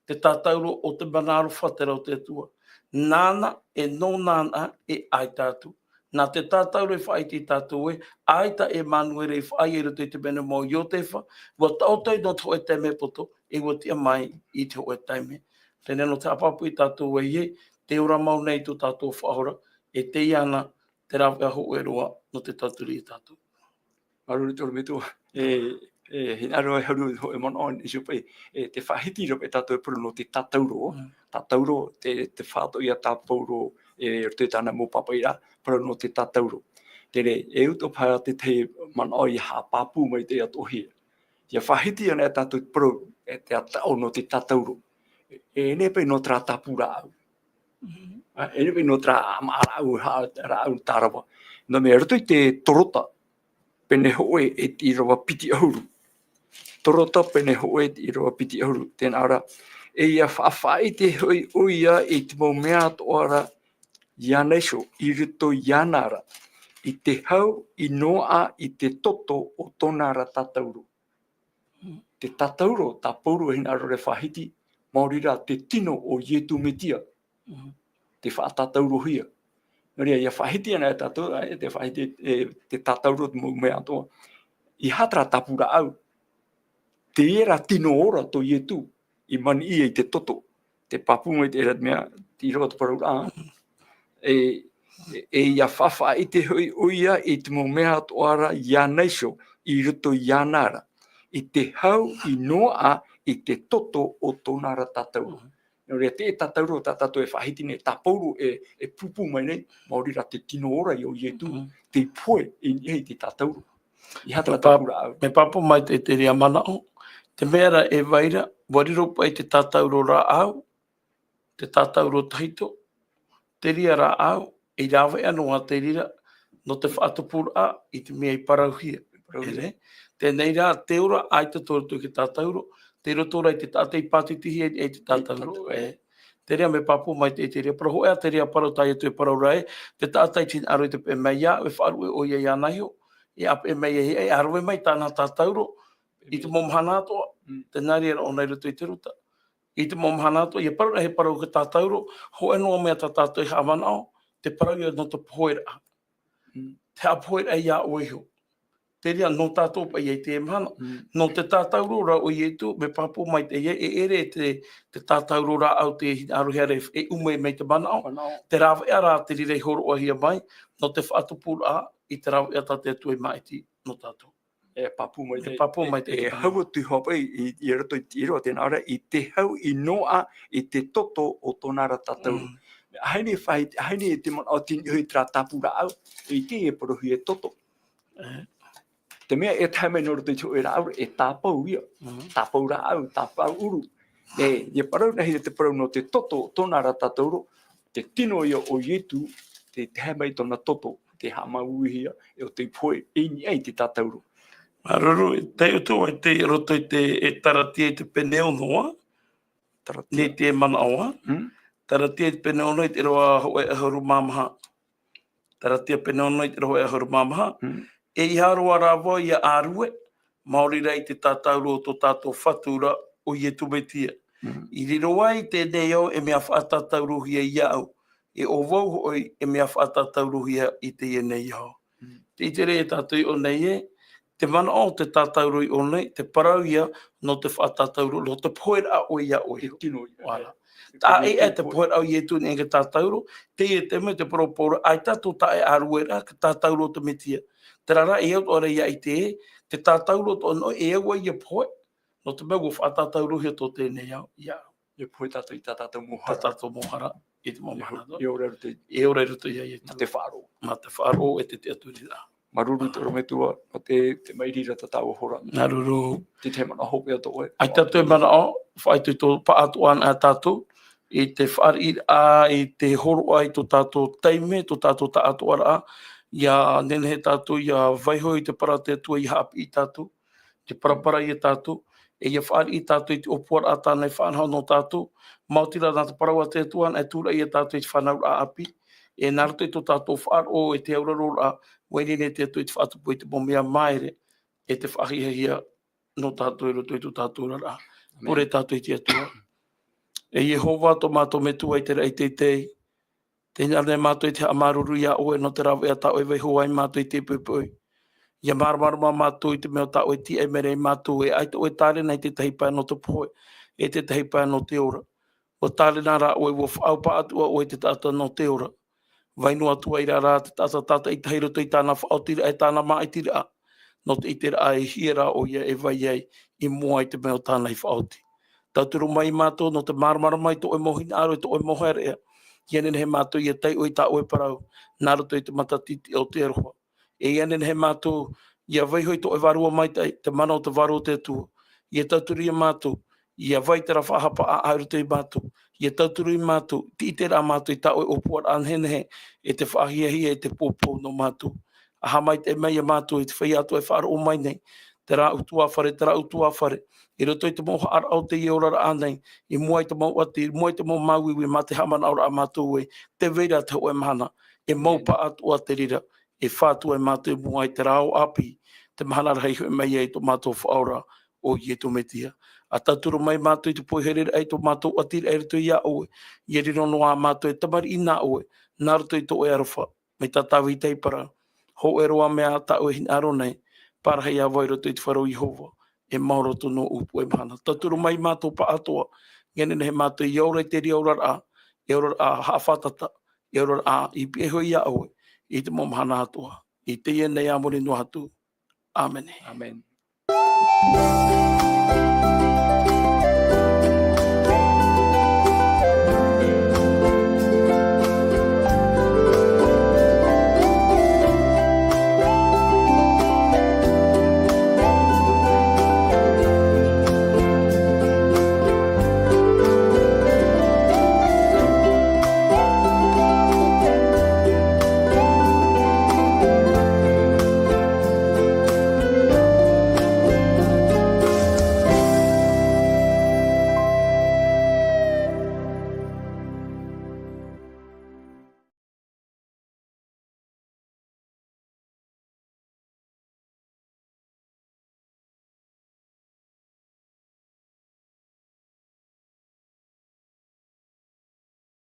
te tātauro o te mana aroha terā o te Atua. Nāna, e nō nāna, e ʻaita atu. Nā te tātauro e faʻaʻite ia tātou ē, ʻaita ʻEmanuera i faʻaea i roto i te mea nō Iotefa, ʻua taʻoto nō te hōʻē taime poto, e ʻua tiʻa mai i te hōʻē taime. Teie nō te haʻapāpū ia tātou ē, te ora mau nei tō tātou Faʻaora, e teie ana te rāveʻa hōʻē roa nō te tauturu ia tātou. Māuruuru te ʻorometua. E, E, hinaʻaro e haru hōʻē manaʻo, e, Jope, e, te faʻahiti ra paʻi tātou e parau nō te tātauro, Mm. tātauro, te, te faʻaʻite ia tā Pauro, e, roto i tāna mau pāpaʻiraʻa, parau nō te tātauro. Terā, e uta paha te tahi manaʻo ia haʻapāpū mai te atoʻa hia. Ia faʻahiti ana e tātou te parau, e te ata-, ʻo nō te tātauro. E, e nehenehe paʻi nō terā tāpū rāʻau. Mhm. A, e nehenehe paʻi nō terā maʻa rāʻau, ha, rāʻau tārava. Nō te mea roto i te Torota, pene hōʻē e te ʻīrava piti ʻahuru. Torota pene hōʻē e te ʻīrava piti ʻahuru. Tēnā ra, e ia faʻaʻite hoʻi ʻoia i te mau mea atoʻa ra iāna iho, i roto iāna ra, i te hau, i Noa, i te toto o tōna ra tātauro. Te tātauro, tā Pauro e hinaʻaro ra e faʻahiti, maori rā te tino o Ietu Metia. Mhm. Te faʻatātaurohia. Nō reira, ia faʻahiti ana e tātou, e te faʻahiti, e, te tātauro te mau mea atoʻa. I aha terā tāpū rāʻau. Teie rā tino ora tō Ietu, i maniʻi ai te toto. Te pāpū mai te ʻera te mea, te ʻīrava te parau rā. E, e, e ia faʻaʻite hoʻi ʻoia i te mau mea atoʻa ra iāna iho, i roto iāna ra. I te hau, i Noa, i te toto o tōna ra tātauro. Mhm. Nō reira, te tātauro tā tātou e faʻahiti nei, tā Pauro e, e pūpū mai nei, maori rā te tino ora ia o Ietu, Mhm. tei pohe i niʻa i te tātauro. I aha terā Pā-, tāpū rāʻau. Mea pāpū mai te, te reira manaʻo, te mea ra e vai ra, ʻua riro paʻi te tātauro rāʻau, te tātauro tahito, te reira rāʻau, e rāveʻa noa te reira, nō te faʻatupuraʻa i te mea i parauhia. Parauhia. E rē? Teie rā, te ora ʻaita tō roto i te tātauro, tei roto rā i te taʻata i pātitihia i te tātauro. Pātitihia. E. Te reira mea pāpū mai te, te reira parau hōʻē, te reira parau tā Ietu e parau ra ē, te taʻata i te hinaʻaro i te peʻe mai iāʻu, e faʻaruʻe ʻoia iāna iho, e ʻāpeʻe mai e, e ʻārue mai tāna tātauro, i te mau mahana atoʻa, Mm. tēnā reira ʻōna i roto i te Ruta. I te mau mahana atoʻa, ia parau ra he parau ka tātauro, hōʻē noa mea tā tātou e haʻamanaʻo, te parau ia nō te poheʻa. Mm. Te haʻapoheʻa iā ʻoe iho. Te reira nō tātou paʻi i teie mahana. Mm. Nō te tātauro rā o Ietu, mea pāpū mai te ia, e ʻere te, te tātauro rāʻau te hinaʻarohia ra e ʻume mai te manaʻo. Manaʻo. Te rāveʻa rā te reira i hōroʻahia mai, nō te faʻatupuraʻa i te rāveʻa tā te Atua i māʻiti nō tātou. E pāpū mai E te, pāpū mai te, e, e te hau atu iho paʻi, i, i roto i te ʻīrava tēnā ra, i te hau, i Noa, i te toto o tōna ra tātauro. Mm. ʻAhani e faʻahiti, ʻahanī te manaʻo tino i terā tāpū rāʻau, i te e parauhia e toto. E. Te mea e tae mai nō roto i te hōʻē rāʻau, e tāpau ia. Mm. Tāpau rāʻau, tāpau ʻuru. E, ia parau rahi te parau nō te toto, tōna ra tātauro, te tino ia o Ietu, te tae mai tōna toto, te haʻamāuiuihia, e ʻo tei pohe, i niʻa i te tātauro. Māuruuru, te utu ai te roto i te, e Taratia i te pene ono ā. Taratia. Nei te manaʻo ā. Mm. Taratia i te pene ono i te ʻīrava hōʻē ʻahuru mā maha. Taratia pene ono i te ʻīrava hōʻē ʻahuru mā maha. Mm. E ʻeiaha roa rā vau ia ʻārue, maori rā i te tātauro o tō tātou Fatu ra, ʻo Ietu Metia. Mm. I riro ai teie nei ao e mea faʻatātaurohia iāʻu, e ʻo vau hoʻi e mea faʻatātaurohia i teie nei ao. Mm. Te ʻite ra e tātou i ʻō nei ē, te manaʻo o te tātauro i ʻō nei, te parau ia nō te faʻatātauro, nō te poheʻa ʻoe iā ʻoe. Te tino ia. Voilà. Taʻa ʻē ʻae te poheʻa o Ietu i niʻa i te tātauro, teie te mea te parau o Pauro, ʻaita tō taʻe ʻārueraʻa, te tātauro o te Metia. Terā rā, e au atoʻa ra ia ʻite ē, te tātauro tō ʻoe, e au ia pohe, nō te mea ʻua faʻatātaurohia tō teie nei ao, ia. E pohe tātou i tā tātou mau hara. Tā tātou mau hara, i te mau mahana atoʻa. E ora i roto i. E ora i roto ia, ia. Mā te faʻaroʻo. Mā te faʻaroʻo e te tiʻaturiraʻa. Māuruuru te ʻorometua, nō te, te maʻiri ra tā tāua hora. Māuruuru. Te tahi manaʻo hopeʻa tō ʻoe. ʻAita te manaʻo, faʻaitoito paʻatoʻa ana tātou, i te fāriʻiraʻa, i te hōroʻa i tō tātou taime, tō tātou taʻatoʻaraʻa, ʻia nehenehe tātou, ʻia vaiiho i te parau a te Atua, ʻia haʻapiʻi tātou, te paraparau ia tātou, e ʻia fāriʻi tātou i te ʻōpuaraʻa tāna i faʻanaho nō tātou, maoti rā nā te parau a te Atua, ʻia tūraʻi ia tātou i te fānauraʻa ʻāpī, e nā roto i tō tātou faʻaroʻo, e te auraroraʻa, ʻua ineine te Atua i te faʻatupu i te mau mea māere, e te faʻahiahia nō tātou i roto i tō tātou oraraʻa. Amen. Pure tātou i te Atua. E Iehova, tō mātou Metua i te raʻi teitei, tē hinaʻaro nei mātou i te haʻamāuruuru iā ʻoe nō te rāveʻa tā ʻoe e vaiiho ai mātou i teie poʻipoʻi. ʻIa māramarama mātou i te mea tā ʻoe e tiaʻi mai ra iā mātou, e ʻaita ʻoe e tārena i te tahi pae nō te pohe, e te tahi pae nō te ora. ʻUa tārena rā ʻoe, ʻua faʻaau pāʻatoʻa ʻoe i te taʻata nō te ora. Vai noa atu ai rā rā te taʻata tātaʻitahi i roto i tāna faʻaotiraʻa, e tāna māʻitiraʻa. nō te ʻiteraʻa e hia rā ʻoia e vai ai i mua i te mea o tāna i faʻaoti. Tauturu mai mātou nō te māramarama i tō ʻoe mau hinaʻaro, i tō ʻoe mau haereʻa. ʻIa nehenehe mātou ʻia taiʻo i tā ʻoe parau, nā roto i te matatiti o te aroha. E ʻia nehenehe mātou ʻia vaiiho i tō ʻoe vārua maitaʻi, te mana o te vārua o te Atua. ʻIa tauturu ia mātou, ʻia vai terā faʻahapa ʻāʻau i roto ia mātou. ʻIa tauturu ia mātou, te ʻiteraʻa mātou i tā ʻoe ʻōpuaraʻa nehenehe, e te faʻahiahia, e te poupou nō mātou. ʻA haʻamaitaʻi mai ia mātou i te feiā atoʻa e faʻaroʻo mai nei, terā ʻutuāfare, terā ʻutuāfare, i roto i te mau haʻaraʻa o teie oraraʻa nei, i mua i te mau ʻati, i mua i te mau māuiui, mā te haʻamanaʻoraʻa mātou ē, tē vai ra te hōʻē mahana, e mau paʻatoʻa te reira, e fatu ai mātou i mua i terā ao ʻāpī, te mahana rahi hoʻi mai ai tō mātou Faʻaora, ʻo Iesu Mesia. ʻA tauturu mai mātou i te poihereraʻa i tō mātou ʻatiraʻa i roto iā ʻoe, ʻia riro noa ā mātou e tamariʻi nā ʻoe, nā roto i tō ʻoe aroha, mai tā Tāvita i parau, hōʻē roa mea tā ʻoe hinaʻaro nei, parahi ā vau i roto i te fare o Iehova, e maoro tō nō ʻōpua e mahana. Tauturu mai mātou paʻatoʻa, ʻia nehenehe mātou ʻia ora i te reira oraraʻa, e oraraʻa haʻafātata, e oraraʻa i pihaʻi iho iā ʻoe, i te mau mahana atoʻa. I teie nei ā muri noa atu. ʻĀmene. ʻĀmene.